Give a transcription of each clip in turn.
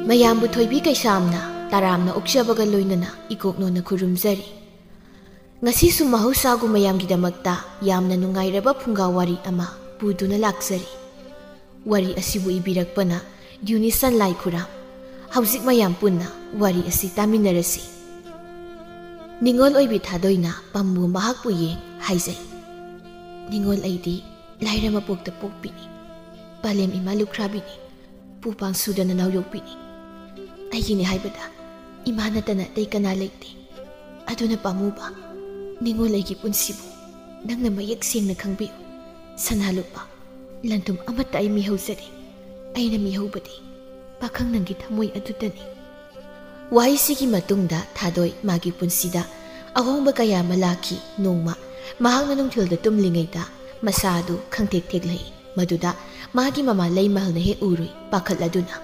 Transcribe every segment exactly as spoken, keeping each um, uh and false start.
ꯃꯌꯥꯝꯕꯨ ꯊꯣꯏꯕꯤ ꯀꯩꯁꯥꯝꯅ ꯇꯔꯥꯝꯅ ꯑꯣꯛꯆꯕꯒ ꯂꯣꯏꯅꯅ ꯏꯀꯣꯛꯅꯣꯅ ꯈꯨꯔꯨꯝꯖꯔꯤ꯫ ꯉꯁꯤꯁꯨ ꯃꯍꯧꯁꯥꯒꯨꯝ ꯃꯌꯥꯝꯒꯤꯗꯃꯛꯇ ꯌꯥꯝꯅ ꯅꯨꯡꯉꯥꯏꯔꯕ ꯐꯨꯡꯒꯥ ꯋꯥꯔꯤ ꯑꯃ ꯄꯨꯗꯨꯅ ꯂꯥꯛꯆꯔꯤ꯫ ꯋꯥꯔꯤ ꯑꯁꯤꯕꯨ ꯏꯕꯤꯔꯛꯄꯅ ꯌꯨꯅꯤꯁꯟ ꯂꯥꯏꯈꯨꯔꯥꯝ꯫ ꯍꯧꯖꯤꯛ ꯃꯌꯥꯝ ꯄꯨꯟꯅ ꯋꯥꯔꯤ ꯑꯁꯤ ꯇꯥꯃꯤꯟꯅꯔꯁꯤ꯫ ꯅꯤꯉꯣꯜ ꯑꯣꯏꯕꯤ ꯊꯥꯗꯣꯏꯅ ꯄꯥꯝꯕꯨ ꯃꯍꯥꯛꯄꯨ ꯌꯦꯡ ꯍꯥꯏꯖꯩ, "ꯅꯤꯉꯣꯜ ꯑꯩꯗꯤ ꯂꯥꯏꯔ ꯃꯄꯣꯛꯇ ꯄꯣꯛꯄꯤꯅꯤ꯫ ꯄꯥꯂꯦꯝ ꯏꯃꯥ ꯂꯨꯈ꯭ꯔꯥꯕꯤꯅꯤ꯫ ꯄꯨ ꯄꯥꯡ ꯁꯨꯗꯅ ꯅꯥꯎ ꯌꯣꯛꯄꯤꯅꯤ꯫ ꯑꯩꯒꯤꯅꯤ ꯍꯥꯏꯕꯗ ꯏꯃꯥ ꯅꯠꯇꯅ ꯑꯇꯩ ꯀꯅꯥ ꯂꯩꯇꯦ꯫ ꯑꯗꯨꯅ ꯄꯥꯝꯃꯨꯕ, ꯅꯤꯉꯣꯜ ꯑꯩꯒꯤ ꯄꯨꯟꯁꯤꯕꯨ ꯅꯪꯅ ꯃꯌꯦꯛ ꯁꯦꯡꯅ ꯈꯪꯕꯤꯌꯨ꯫ ꯁꯅꯥ ꯂꯨꯄꯥ, ꯂꯟꯊꯨꯝ ꯑꯃꯠꯇ ꯑꯩ ꯃꯤꯍꯧꯖꯗꯦ꯫ ꯑꯩꯅ ꯃꯤꯍꯧꯕꯗꯤ ꯄꯥꯈꯪ ꯅꯪꯒꯤ ꯊꯃꯣꯏ ꯑꯗꯨꯇꯅꯤ꯫" ꯋꯥꯍꯩꯁꯤꯒꯤ ꯃꯇꯨꯡꯗ ꯊꯥꯗꯣꯏ ꯃꯥꯒꯤ ꯄꯨꯟꯁꯤꯗ ꯑꯍꯣꯡꯕ ꯀꯌꯥ ꯑꯃ ꯂꯥꯛꯈꯤ꯫ ꯅꯣꯡꯃ ꯃꯍꯥꯛꯅ ꯅꯨꯡꯊꯤꯜꯗ ꯇꯨꯝꯂꯤꯉꯩꯗ ꯃꯁꯥ ꯑꯗꯨ ꯈꯪꯇꯦꯛ ꯊꯦꯛꯂꯛꯏ꯫ ꯃꯗꯨꯗ ꯃꯥꯒꯤ ꯃꯃꯥ ꯂꯩꯃꯍꯜꯅ ꯍꯦꯛ ꯎꯔꯨꯏ꯫ ꯄꯥꯈꯠꯂꯗꯨꯅ,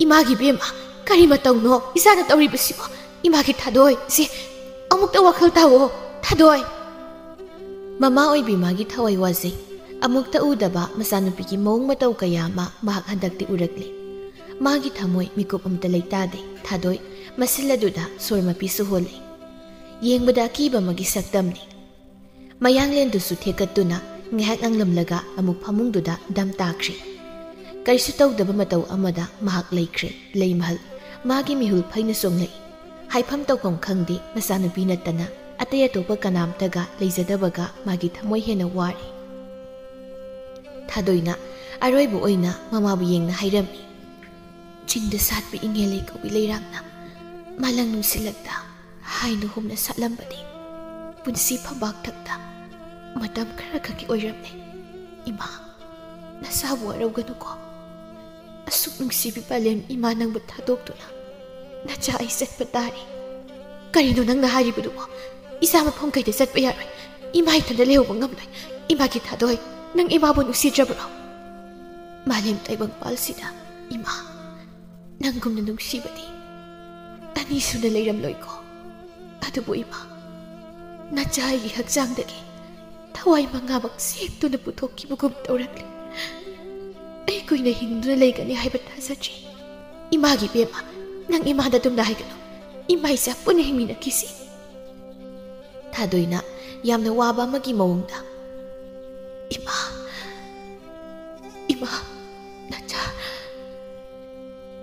"ꯏꯃꯥꯒꯤ ꯕꯦꯝꯃ, ꯀꯔꯤ ꯃꯇꯧꯅꯣ ꯏꯆꯥꯅ ꯇꯧꯔꯤꯕꯁꯤꯕꯣ? ꯏꯃꯥꯒꯤ ꯊꯥꯗꯣꯏ, ꯁꯤ ꯑꯃꯨꯛꯇ ꯋꯥꯈꯜ ꯇꯥꯎꯑꯣ, ꯊꯥꯗꯣꯏ!" ꯃꯃꯥ ꯑꯣꯏꯕꯤ ꯃꯥꯒꯤ ꯊꯋꯥꯏ ꯋꯥꯖꯩ꯫ ꯑꯃꯨꯛꯇ ꯎꯗꯕ ꯃꯆꯥꯅꯨꯄꯤꯒꯤ ꯃꯑꯣꯡ ꯃꯇꯧ ꯀꯌꯥ ꯑꯃ ꯃꯍꯥꯛ ꯍꯟꯗꯛꯇꯤ ꯎꯔꯛꯂꯦ꯫ ꯃꯥꯒꯤ ꯊꯃꯣꯏ ꯃꯤꯀꯨꯞ ꯑꯃꯇ ꯂꯩꯇꯥꯗꯦ꯫ ꯊꯥꯗꯣꯏ ꯃꯁꯤꯜ ꯑꯗꯨꯗ ꯁꯣꯔ ꯃꯄꯤꯁꯨ ꯍꯣꯜꯂꯦ꯫ ꯌꯦꯡꯕꯗ ꯑꯀꯤꯕ ꯑꯃꯒꯤ ꯁꯛꯇꯝꯅꯤ꯫ ꯃꯌꯥꯡꯂꯦꯟꯗꯨꯁꯨ ꯊꯦꯛꯀꯠꯇꯨꯅ ꯉꯥꯏꯍꯥꯛ ꯉꯥꯡꯂꯝꯂꯒ ꯑꯃꯨꯛ ꯐꯃꯨꯡꯗꯨꯗ ꯗꯝ ꯇꯥꯈ꯭ꯔꯦ꯫ ꯀꯔꯤꯁꯨ ꯇꯧꯗꯕ ꯃꯇꯧ ꯑꯃꯗ ꯃꯍꯥꯛ ꯂꯩꯈ꯭ꯔꯦ꯫ ꯂꯩꯃꯍꯜ ꯃꯥꯒꯤ ꯃꯤꯍꯨꯜ ꯐꯩꯅ ꯆꯣꯡꯂꯛꯏ꯫ ꯍꯥꯏꯐꯝ ꯇꯧꯐꯝ ꯈꯪꯗꯦ꯫ ꯃꯆꯥꯅꯨꯄꯤ ꯅꯠꯇꯅ ꯑꯇꯩ ꯑꯇꯣꯞꯄ ꯀꯅꯥꯝꯇꯒ ꯂꯩꯖꯗꯕꯒ ꯃꯥꯒꯤ ꯊꯃꯣꯏ ꯍꯦꯟꯅ ꯋꯥꯔꯦ꯫ ꯊꯥꯗꯣꯏꯅ ꯑꯔꯣꯏꯕ ꯑꯣꯏꯅ ꯃꯃꯥꯕꯨ ꯌꯦꯡꯅ ꯍꯥꯏꯔꯝꯃꯤ, "ꯆꯤꯡꯗ ꯁꯥꯠꯄ ꯏꯉꯦꯜ ꯂꯩꯀꯧꯕꯤ ꯂꯩꯔꯥꯡꯅ ꯃꯥꯂꯪ ꯅꯨꯡꯁꯤꯠꯂꯛꯇ ꯍꯥꯏꯅ ꯍꯨꯝꯅ ꯁꯥꯠꯂꯝꯕꯗꯤ ꯄꯨꯟꯁꯤ ꯐꯝꯕꯥꯛ ꯊꯛꯇ ꯃꯇꯝ ꯈꯔ ꯈꯛꯀꯤ ꯑꯣꯏꯔꯝꯂꯦ꯫ ꯏꯃꯥ, ꯅꯁꯥꯕꯨ ꯋꯥꯔꯧꯒꯅꯨꯀꯣ꯫ ꯑꯁꯨꯛ ꯅꯨꯡꯁꯤꯕꯤ ꯄꯥꯂꯦꯝ ꯏꯃꯥ ꯅꯪꯕꯨ ꯊꯥꯗꯣꯛꯇꯨꯅ ꯅꯆꯥ ꯑꯩ ꯆꯠꯄ ꯇꯥꯔꯦ꯫" "ꯀꯔꯤꯅꯣ ꯅꯪꯅ ꯍꯥꯏꯔꯤꯕꯗꯨꯕꯣ? ꯏꯆꯥ ꯃꯐꯝ ꯀꯩꯗ ꯆꯠꯄ ꯌꯥꯔꯣꯏ꯫ ꯏꯃꯥ ꯏꯊꯟꯗ ꯂꯩꯍꯧꯕ ꯉꯝꯂꯣꯏ꯫ ꯏꯃꯥꯒꯤ ꯊꯥꯗꯣꯏ, ꯅꯪ ꯏꯃꯥꯕꯨ ꯅꯨꯡꯁꯤꯗ꯭ꯔꯕ꯭ꯔꯣ? ꯃꯥꯂꯦꯝ ꯇꯥꯏꯕꯪꯄꯥꯜꯁꯤꯗ ꯏꯃꯥ ꯅꯪꯒꯨꯝꯅ ꯅꯨꯡꯁꯤꯕꯗꯤ ꯑꯅꯤ ꯁꯨꯅ ꯂꯩꯔꯝꯂꯣꯏꯀꯣ꯫ ꯑꯗꯨꯕꯨ ꯏꯃꯥ, ꯅꯆꯥ ꯑꯩꯒꯤ ꯍꯛꯆꯥꯡꯗꯒꯤ ꯊꯋꯥꯏ ꯃꯉꯥꯃꯛ ꯁꯦꯛꯇꯨꯅ ꯄꯨꯊꯣꯛꯈꯤꯕꯒꯨꯝ ꯇꯧꯔꯛꯂꯦ꯫ ꯑꯩ ꯀꯨꯏꯅ ꯍꯤꯡꯗꯨꯅ ꯂꯩꯒꯅꯤ ꯍꯥꯏꯕ ꯊꯥꯖꯗ꯭ꯔꯤ꯫ "ꯏꯃꯥꯒꯤ ꯏꯕꯦꯝꯃ, ꯅꯪ ꯏꯃꯥꯗ ꯑꯗꯨꯝꯅ ꯍꯥꯏꯒꯅꯨ꯫ ꯏꯃꯥ ꯏꯆꯥ ꯄꯨꯟꯅ ꯍꯤꯡꯃꯤꯟꯅꯈꯤꯁꯤ꯫" ꯊꯥꯗꯣꯏꯅ ꯌꯥꯝꯅ ꯋꯥꯕ ꯑꯃꯒꯤ ꯃꯑꯣꯡꯗ, "ꯏꯃꯥ, ꯏꯃꯥ, ꯅꯆꯥ,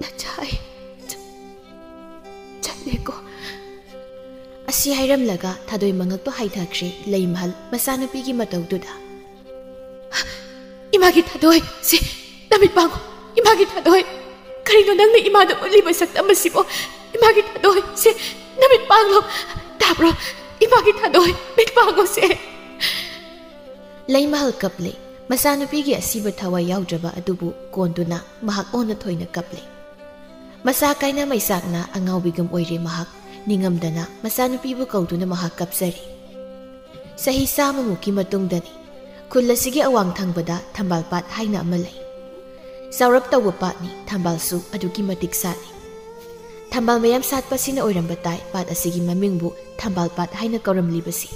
ꯅꯆꯥ ꯑꯩ ꯆ-, ꯆꯠꯂꯦꯀꯣ?" ꯑꯁꯤ ꯍꯥꯏꯔꯝꯂꯒ ꯊꯥꯗꯣꯏ ꯃꯉꯛꯇꯣ ꯍꯥꯏꯊꯈ꯭ꯔꯦ ꯂꯩꯃꯍꯜ ꯃꯆꯥꯅꯨꯄꯤꯒꯤ ꯃꯇꯧꯗꯨꯗ꯫ "ꯏꯃꯥꯒꯤ ꯊꯥꯗꯣꯏ, ꯁꯦ, ꯅꯃꯤꯠ ꯄꯥꯡꯉꯨ꯫ ꯏꯃꯥꯒꯤ ꯊꯥꯗꯣꯏ, ꯀꯔꯤꯅꯣ ꯅꯪꯅ ꯏꯃꯥꯗ ꯎꯠꯂꯤꯕ ꯁꯛꯇꯝ ꯑꯁꯤꯕꯣ? ꯏꯃꯥꯒꯤ ꯊꯥꯗꯣꯏ, ꯁꯦ, ꯅꯃꯤꯠ ꯄꯥꯡꯂꯣ꯫ ꯇꯥꯕ꯭ꯔꯣ? ꯏꯃꯥꯒꯤ ꯊꯥꯗꯣꯏ, ꯃꯤꯠ ꯄꯥꯡꯉꯣ, ꯁꯦ꯫" ꯂꯩꯃꯍꯜ ꯀꯞꯂꯦ꯫ ꯃꯆꯥꯅꯨꯄꯤꯒꯤ ꯑꯁꯤꯕ ꯊꯋꯥꯏ ꯌꯥꯎꯗ꯭ꯔꯕ ꯑꯗꯨꯕꯨ ꯀꯣꯟꯗꯨꯅ ꯃꯍꯥꯛ ꯑꯣꯟꯅ ꯊꯣꯏꯅ ꯀꯞꯂꯦ꯫ ꯃꯁꯥ ꯀꯥꯏꯅ ꯃꯩꯆꯥꯛꯅ ꯑꯉꯥꯎꯕꯤꯒꯨꯝ ꯑꯣꯏꯔꯦ ꯃꯍꯥꯛ꯫ ꯅꯤꯡꯉꯝꯗꯅ ꯃꯆꯥꯅꯨꯄꯤꯕꯨ ꯀꯧꯗꯨꯅ ꯃꯍꯥꯛ ꯀꯞꯆꯔꯤ꯫ ꯆꯍꯤ ꯆꯥꯝꯃꯃꯨꯛꯀꯤ ꯃꯇꯨꯡꯗꯅꯤ꯫ ꯈꯨꯜ ꯑꯁꯤꯒꯤ ꯑꯋꯥꯡ ꯊꯪꯕꯗ ꯊꯝꯕꯥꯜ ꯄꯥꯠ ꯍꯥꯏꯅ ꯑꯃ ꯂꯩ꯫ ꯆꯥꯎꯔꯞ ꯇꯧꯕ ꯄꯥꯠꯅꯤ, ꯊꯝꯕꯥꯜꯁꯨ ꯑꯗꯨꯛꯀꯤ ꯃꯇꯤꯛ ꯁꯥꯠꯂꯤ꯫ ꯊꯝꯕꯥꯜ ꯃꯌꯥꯝ ꯁꯥꯠꯄꯁꯤꯅ ꯑꯣꯏꯔꯝꯕ ꯇꯥꯏ ꯄꯥꯠ ꯑꯁꯤꯒꯤ ꯃꯃꯤꯡꯕꯨ ꯊꯝꯕꯥꯜ ꯄꯥꯠ ꯍꯥꯏꯅ ꯀꯧꯔꯝꯂꯤꯕꯁꯤ꯫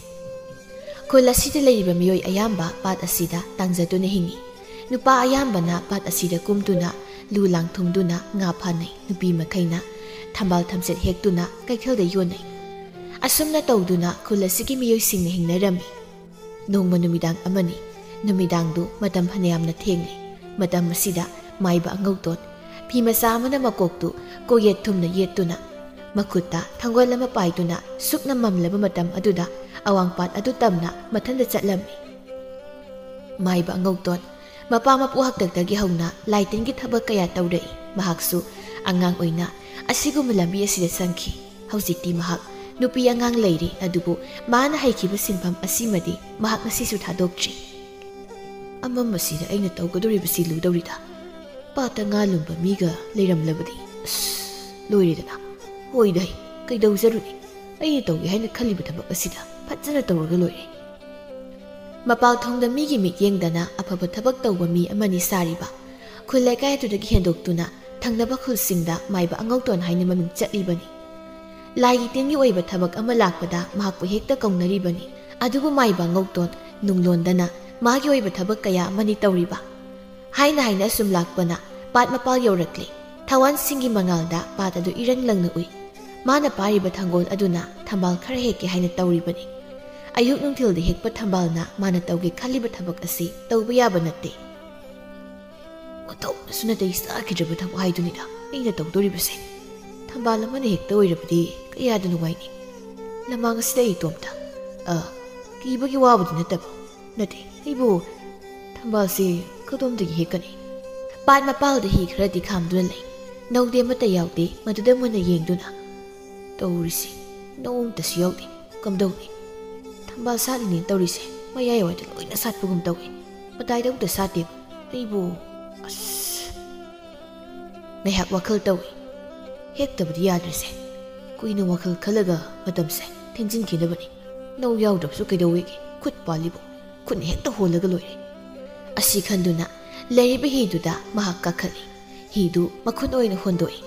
ꯈꯨꯜ ꯑꯁꯤꯗ ꯂꯩꯔꯤꯕ ꯃꯤꯑꯣꯏ ꯑꯌꯥꯝꯕ ꯄꯥꯠ ꯑꯁꯤꯗ ꯇꯥꯡꯖꯗꯨꯅ ꯍꯤꯡꯏ꯫ ꯅꯨꯄꯥ ꯑꯌꯥꯝꯕꯅ ꯄꯥꯠ ꯑꯁꯤꯗ ꯀꯨꯝꯗꯨꯅ ꯂꯨ ꯂꯥꯡ ꯊꯨꯝꯗꯨꯅ ꯉꯥ ꯐꯥꯅꯩ꯫ ꯅꯨꯄꯤ ꯃꯈꯩꯅ ꯊꯝꯕꯥꯜ ꯊꯝꯆꯦꯠ ꯍꯦꯛꯇꯨꯅ ꯀꯩꯊꯦꯜꯗ ꯌꯣꯟꯅꯩ꯫ ꯑꯁꯨꯝꯅ ꯇꯧꯗꯨꯅ ꯈꯨꯜ ꯑꯁꯤꯒꯤ ꯃꯤꯑꯣꯏꯁꯤꯡꯅ ꯍꯤꯡꯅꯔꯝꯃꯤ꯫ ꯅꯣꯡꯃ ꯅꯨꯃꯤꯗꯥꯡ ꯑꯃꯅꯤ꯫ ꯅꯨꯃꯤꯗꯥꯡꯗꯨ ꯃꯇꯝ ꯐꯅꯌꯥꯝꯅ ꯊꯦꯡꯂꯦ꯫ ꯃꯇꯝ ꯑꯁꯤꯗ ꯃꯥꯏꯕ ꯑꯉꯧꯇꯣꯟ ꯐꯤ ꯃꯆꯥ ꯑꯃꯅ ꯃꯀꯣꯛꯇꯨ ꯀꯣꯌꯦꯠ ꯊꯨꯝꯅ ꯌꯦꯠꯇꯨꯅ, ꯃꯈꯨꯠꯇ ꯊꯥꯡꯒꯣꯜ ꯑꯃ ꯄꯥꯏꯗꯨꯅ ꯁꯨꯞꯅ ꯃꯝꯂꯕ ꯃꯇꯝ ꯑꯗꯨꯗ ꯑꯋꯥꯡꯄꯥꯠ ꯑꯗꯨ ꯇꯝꯅ ꯃꯊꯟꯇ ꯆꯠꯂꯝꯃꯤ꯫ ꯃꯥꯏꯕ ꯑꯉꯧꯇꯣꯟ ꯃꯄꯥ ꯃꯄꯨ ꯍꯥꯛꯇꯛꯇꯒꯤ ꯍꯧꯅ ꯂꯥꯏꯇꯤꯟꯒꯤ ꯊꯕꯛ ꯀꯌꯥ ꯇꯧꯔꯛꯏ꯫ ꯃꯍꯥꯛꯁꯨ ꯑꯉꯥꯡ ꯑꯣꯏꯅ ꯑꯁꯤꯒꯨꯝꯕ ꯂꯝꯕꯤ ꯑꯁꯤꯗ ꯆꯪꯈꯤ꯫ ꯍꯧꯖꯤꯛꯇꯤ ꯃꯍꯥꯛ ꯅꯨꯄꯤ ꯑꯉꯥꯡ ꯂꯩꯔꯦ, ꯑꯗꯨꯕꯨ ꯃꯥꯅ ꯍꯩꯈꯤꯕ ꯁꯤꯟꯐꯝ ꯑꯁꯤꯃꯗꯤ ꯃꯍꯥꯛ ꯉꯁꯤꯁꯨ ꯊꯥꯗꯣꯛꯇ꯭ꯔꯤ꯫ "ꯑꯃꯝꯕꯁꯤꯗ ꯑꯩꯅ ꯇꯧꯒꯗꯧꯔꯤꯕꯁꯤ ꯂꯨꯗꯧꯔꯤꯗ꯫ ꯄꯥꯠꯇ ꯉꯥ ꯂꯨꯝꯕ ꯃꯤꯒ ꯂꯩꯔꯝꯂꯕꯗꯤ, ꯑꯁ, ꯂꯣꯏꯔꯦꯗꯅ꯫ ꯍꯣꯏꯗ, ꯀꯩꯗꯧꯖꯔꯨꯅꯤ? ꯑꯩꯅ ꯇꯧꯒꯦ ꯍꯥꯏꯅ ꯈꯜꯂꯤꯕ ꯊꯕꯛ ꯑꯁꯤꯗ ꯐꯖꯅ ꯇꯧꯔꯒ ꯂꯣꯏꯔꯦ꯫" ꯃꯄꯥꯜ ꯊꯣꯡꯗ ꯃꯤꯒꯤ ꯃꯤꯠꯌꯦꯡꯗꯅ ꯑꯐꯕ ꯊꯕꯛ ꯇꯧꯕ ꯃꯤ ꯑꯃꯅꯤ ꯁꯥꯔꯤꯕ꯫ ꯈꯨꯜ ꯂꯩꯀꯥꯏ ꯑꯗꯨꯗꯒꯤ ꯍꯦꯟꯗꯣꯛꯇꯨꯅ ꯊꯪꯅꯕ ꯈꯨꯜꯁꯤꯡꯗ ꯃꯥꯏꯕ ꯑꯉꯧꯇꯣꯟ ꯍꯥꯏꯅ ꯃꯃꯤꯡ ꯆꯠꯂꯤꯕꯅꯤ꯫ ꯂꯥꯏꯒꯤ ꯇꯤꯟꯒꯤ ꯑꯣꯏꯕ ꯊꯕꯛ ꯑꯃ ꯂꯥꯛꯄꯗ ꯃꯍꯥꯛꯄꯨ ꯍꯦꯛꯇ ꯀꯧꯅꯔꯤꯕꯅꯤ꯫ ꯑꯗꯨꯕꯨ ꯃꯥꯏꯕ ꯑꯉꯧꯇꯣꯟ ꯅꯨꯡꯂꯣꯟꯗꯅ ꯃꯥꯒꯤ ꯑꯣꯏꯕ ꯊꯕꯛ ꯀꯌꯥ ꯑꯃꯅꯤ ꯇꯧꯔꯤꯕ꯫ ꯍꯥꯏꯅ ꯍꯥꯏꯅ ꯑꯁꯨꯝ ꯂꯥꯛꯄꯅ ꯄꯥꯠ ꯃꯄꯥꯜ ꯌꯧꯔꯛꯂꯦ꯫ ꯊꯋꯥꯟꯁꯤꯡꯒꯤ ꯃꯉꯥꯜꯗ ꯄꯥꯠ ꯑꯗꯨ ꯏꯔꯪ ꯂꯪꯅ ꯎꯏ꯫ ꯃꯥꯅ ꯄꯥꯏꯔꯤꯕ ꯊꯥꯡꯒꯣꯜ ꯑꯗꯨꯅ ꯊꯝꯕꯥꯜ ꯈꯔ ꯍꯦꯛꯀꯦ ꯍꯥꯏꯅ ꯇꯧꯔꯤꯕꯅꯤ꯫ ꯑꯌꯨꯛ ꯅꯨꯡꯊꯤꯜꯗ ꯍꯦꯛꯄ ꯊꯝꯕꯥꯜꯅ ꯃꯥꯅ ꯇꯧꯒꯦ ꯈꯜꯂꯤꯕ ꯊꯕꯛ ꯑꯁꯤ ꯇꯧꯕ ꯌꯥꯕ ꯅꯠꯇꯦ꯫ ꯑꯣꯟꯊꯣꯛꯅꯁꯨ ꯅꯥꯇꯩ ꯆꯥꯈꯤꯗ꯭ꯔꯕ ꯊꯕꯛ ꯍꯥꯏꯗꯨꯅꯤꯗ ꯑꯩꯅ ꯇꯧꯗꯣꯔꯤꯕꯁꯦ꯫ ꯊꯝꯕꯥꯜ ꯑꯃꯅ ꯍꯦꯛꯇ ꯑꯣꯏꯔꯕꯗꯤ ꯀꯌꯥꯗ ꯅꯨꯡꯉꯥꯏꯅꯤ꯫ ꯂꯃꯥꯡ ꯑꯁꯤꯗ ꯑꯩ ꯏꯇꯣꯝꯇ꯫ ꯑ, ꯀꯤꯕꯒꯤ ꯋꯥꯕꯨꯗꯤ ꯅꯠꯇꯕ꯫ ꯅꯠꯇꯦ, ꯑꯩꯕꯨ ꯊꯝꯕꯥꯜꯁꯦ ꯀꯗꯣꯝꯗꯒꯤ ꯍꯦꯛꯀꯅꯤ? ꯄꯥꯠ ꯃꯄꯥꯜꯗ ꯍꯤ ꯈꯔꯗꯤ ꯈꯥꯝꯗꯨꯅ ꯂꯩ꯫ ꯅꯧꯗꯦ ꯑꯃꯠꯇ ꯌꯥꯎꯗꯦ, ꯃꯗꯨꯗ ꯃꯨꯟꯅ ꯌꯦꯡꯗꯨꯅ꯫ ꯇꯧꯔꯤꯁꯤ, ꯅꯧ ꯑꯃꯠꯇꯁꯨ ꯌꯥꯎꯗꯦ꯫ ꯀꯝꯗꯧꯅꯤ? ꯊꯝꯕꯥꯜ ꯁꯥꯠꯂꯤꯅꯦ ꯇꯧꯔꯤꯁꯦ, ꯃꯌꯥꯏꯋꯥꯏꯗ ꯂꯣꯏꯅ ꯁꯥꯠꯄꯒꯨꯝ ꯇꯧꯏ꯫ ꯃꯇꯥꯏꯗ ꯑꯃꯨꯛꯇ ꯁꯥꯠꯇꯦꯕ꯫ ꯑꯩꯕꯨ, ꯑꯁ꯫ ꯉꯥꯏꯍꯥꯛ ꯋꯥꯈꯜ ꯇꯧꯏ꯫ ꯍꯦꯛꯇꯕꯗꯤ ꯌꯥꯗ꯭ꯔꯤꯁꯦ꯫ ꯀꯨꯏꯅ ꯋꯥꯈꯜ ꯈꯜꯂꯒ ꯃꯇꯝꯁꯦ ꯊꯤꯡꯖꯤꯟꯈꯤꯅꯕꯅꯤ꯫ ꯅꯧ ꯌꯥꯎꯗ꯭ꯔꯕꯁꯨ ꯀꯩꯗꯧꯋꯦꯒꯦ? ꯈꯨꯠ ꯄꯥꯜꯂꯤꯕꯨ꯫ ꯈꯨꯠꯅ ꯍꯦꯛꯇ ꯍꯣꯜꯂꯒ ꯂꯣꯏꯔꯦ꯫ ꯑꯁꯤ ꯈꯟꯗꯨꯅ ꯂꯩꯔꯤꯕ ꯍꯤꯗꯨꯗ ꯃꯍꯥꯛ ꯀꯥꯈꯠꯂꯤ꯫ ꯍꯤꯗꯨ ꯃꯈꯨꯟ ꯑꯣꯏꯅ ꯍꯣꯟꯗꯣꯛꯏ꯫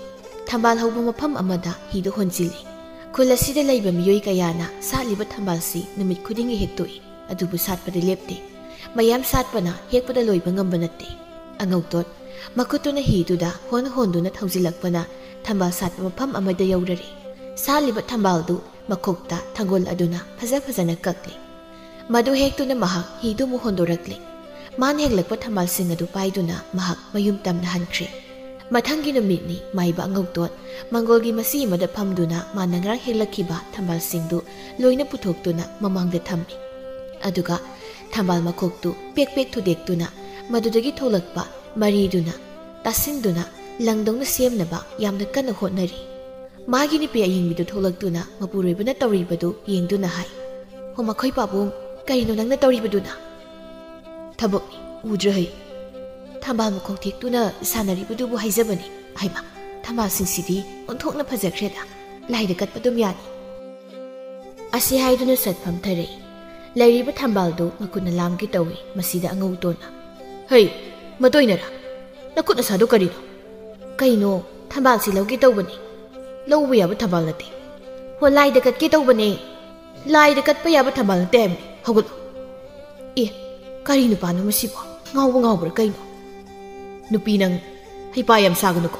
ꯊꯝꯕꯥꯜ ꯍꯧꯕ ꯃꯐꯝ ꯑꯃꯗ ꯍꯤꯗꯨ ꯍꯣꯟꯖꯤꯜꯂꯤ꯫ ꯈꯨꯜ ꯑꯁꯤꯗ ꯂꯩꯕ ꯃꯤꯑꯣꯏ ꯀꯌꯥꯅ ꯁꯥꯠꯂꯤꯕ ꯊꯝꯕꯥꯜꯁꯤ ꯅꯨꯃꯤꯠ ꯈꯨꯗꯤꯡꯒꯤ ꯍꯦꯛꯇꯣꯛꯏ, ꯑꯗꯨꯕꯨ ꯁꯥꯠꯄꯗꯤ ꯂꯦꯞꯇꯦ꯫ ꯃꯌꯥꯝ ꯁꯥꯠꯄꯅ ꯍꯦꯛꯄꯗ ꯂꯣꯏꯕ ꯉꯝꯕ ꯅꯠꯇꯦ꯫ ꯑꯉꯧꯇꯣꯟ ꯃꯈꯨꯠꯇꯨꯅ ꯍꯤꯗꯨꯗ ꯍꯣꯟ ꯍꯣꯟꯗꯨꯅ ꯊꯧꯖꯤꯜꯂꯛꯄꯅ ꯊꯝꯕꯥꯜ ꯁꯥꯠꯄ ꯃꯐꯝ ꯑꯃꯗ ꯌꯧꯔꯔꯦ꯫ ꯁꯥꯠꯂꯤꯕ ꯊꯝꯕꯥꯜꯗꯨ ꯃꯈꯣꯛꯇ ꯊꯥꯡꯒꯣꯜ ꯑꯗꯨꯅ ꯐꯖ ꯐꯖꯅ ꯀꯛꯂꯤ꯫ ꯃꯗꯨ ꯍꯦꯛꯇꯨꯅ ꯃꯍꯥꯛ ꯍꯤꯗꯨ ꯑꯃꯨꯛ ꯍꯣꯟꯗꯣꯔꯛꯂꯤ꯫ ꯃꯥꯅ ꯍꯦꯛꯂꯛꯄ ꯊꯝꯕꯥꯜꯁꯤꯡ ꯑꯗꯨ ꯄꯥꯏꯗꯨꯅ ꯃꯍꯥꯛ ꯃꯌꯨꯝ ꯇꯝꯅ ꯍꯟꯈ꯭ꯔꯦ꯫ ꯃꯊꯪꯒꯤ ꯅꯨꯃꯤꯠꯅꯤ ꯃꯥꯏꯕ ꯑꯉꯧꯇꯣꯟ ꯃꯪꯒꯣꯜꯒꯤ ꯃꯁꯤ ꯑꯃꯗ ꯐꯝꯗꯨꯅ ꯃꯥꯅ ꯉꯔꯥꯡ ꯍꯦꯛꯂꯛꯈꯤꯕ ꯊꯝꯕꯥꯜꯁꯤꯡꯗꯨ ꯂꯣꯏꯅ ꯄꯨꯊꯣꯛꯇꯨꯅ ꯃꯃꯥꯡꯗ ꯊꯝꯃꯤ꯫ ꯑꯗꯨꯒ ꯊꯝꯕꯥꯜ ꯃꯈꯣꯛꯇꯨ ꯄꯦꯛ ꯄꯦꯛ ꯊꯨꯗꯦꯛꯇꯨꯅ ꯃꯗꯨꯗꯒꯤ ꯊꯣꯛꯂꯛꯄ ꯃꯔꯤꯗꯨꯅ ꯇꯥꯁꯤꯟꯗꯨꯅ ꯂꯪꯗꯧꯅ ꯁꯦꯝꯅꯕ ꯌꯥꯝꯅ ꯀꯟꯅ ꯍꯣꯠꯅꯔꯤ꯫ ꯃꯥꯒꯤ ꯅꯨꯄꯤ ꯑꯌꯤꯡꯕꯤꯗꯨ ꯊꯣꯛꯂꯛꯇꯨꯅ ꯃꯄꯨꯔꯣꯏꯕꯅ ꯇꯧꯔꯤꯕꯗꯨ ꯌꯦꯡꯗꯨꯅ ꯍꯥꯏ, "ꯍꯣ ꯃꯈꯣꯏ ꯄꯥꯕꯨꯡ, ꯀꯔꯤꯅꯣ ꯅꯪꯅ ꯇꯧꯔꯤꯕꯗꯨꯅ?" "ꯊꯕꯛꯅꯤ, ꯎꯗ꯭ꯔ ꯍꯩ? ꯊꯝꯕꯥꯜ ꯃꯈꯣꯡ ꯊꯦꯛꯇꯨꯅ ꯁꯥꯟꯅꯔꯤꯕꯗꯨꯕꯨ ꯍꯥꯏꯖꯕꯅꯤ꯫ ꯍꯩꯃꯥ, ꯊꯝꯕꯥꯜꯁꯤꯡꯁꯤꯗꯤ ꯑꯣꯟꯊꯣꯛꯅ ꯐꯖꯈ꯭ꯔꯦꯗ꯫ ꯂꯥꯏꯗ ꯀꯠꯄ ꯑꯗꯨꯝ ꯌꯥꯅꯤ꯫" ꯑꯁꯤ ꯍꯥꯏꯗꯨꯅ ꯁꯠ ꯐꯝꯊꯔꯛꯏ꯫ ꯂꯩꯔꯤꯕ ꯊꯝꯕꯥꯜꯗꯨ ꯃꯈꯨꯠꯅ ꯂꯥꯝꯒꯦ ꯇꯧꯏ꯫ ꯃꯁꯤꯗ ꯑꯉꯧꯇꯣꯟꯅ, "ꯍꯩ, ꯃꯇꯣꯏꯅꯔꯥ? ꯅꯈꯨꯠ ꯅꯁꯥꯗꯣ ꯀꯔꯤꯅꯣ?" "ꯀꯩꯅꯣ, ꯊꯝꯕꯥꯜꯁꯤ ꯂꯧꯒꯦ ꯇꯧꯕꯅꯤ꯫" "ꯂꯧꯕ ꯌꯥꯕ ꯊꯝꯕꯥꯜ ꯅꯠꯇꯦ꯫ ꯍꯣ, ꯂꯥꯏꯗ ꯀꯠꯀꯦ ꯇꯧꯕꯅꯦ꯫" "ꯂꯥꯏꯗ ꯀꯠꯄ ꯌꯥꯕ ꯊꯝꯕꯥꯜ ꯅꯠꯇꯦ ꯍꯥꯏꯕꯅꯤ꯫ ꯍꯧꯒꯠꯂꯣ꯫" "ꯑꯦ, ꯀꯔꯤ ꯅꯨꯄꯥꯅꯣ ꯃꯁꯤꯕꯣ? ꯉꯥꯎꯕ ꯉꯥꯎꯕ꯭ꯔꯥ ꯀꯩꯅꯣ?" "ꯅꯨꯄꯤ ꯅꯪ, ꯍꯩꯄꯥ ꯌꯥꯝ ꯁꯥꯒꯅꯨꯀꯣ꯫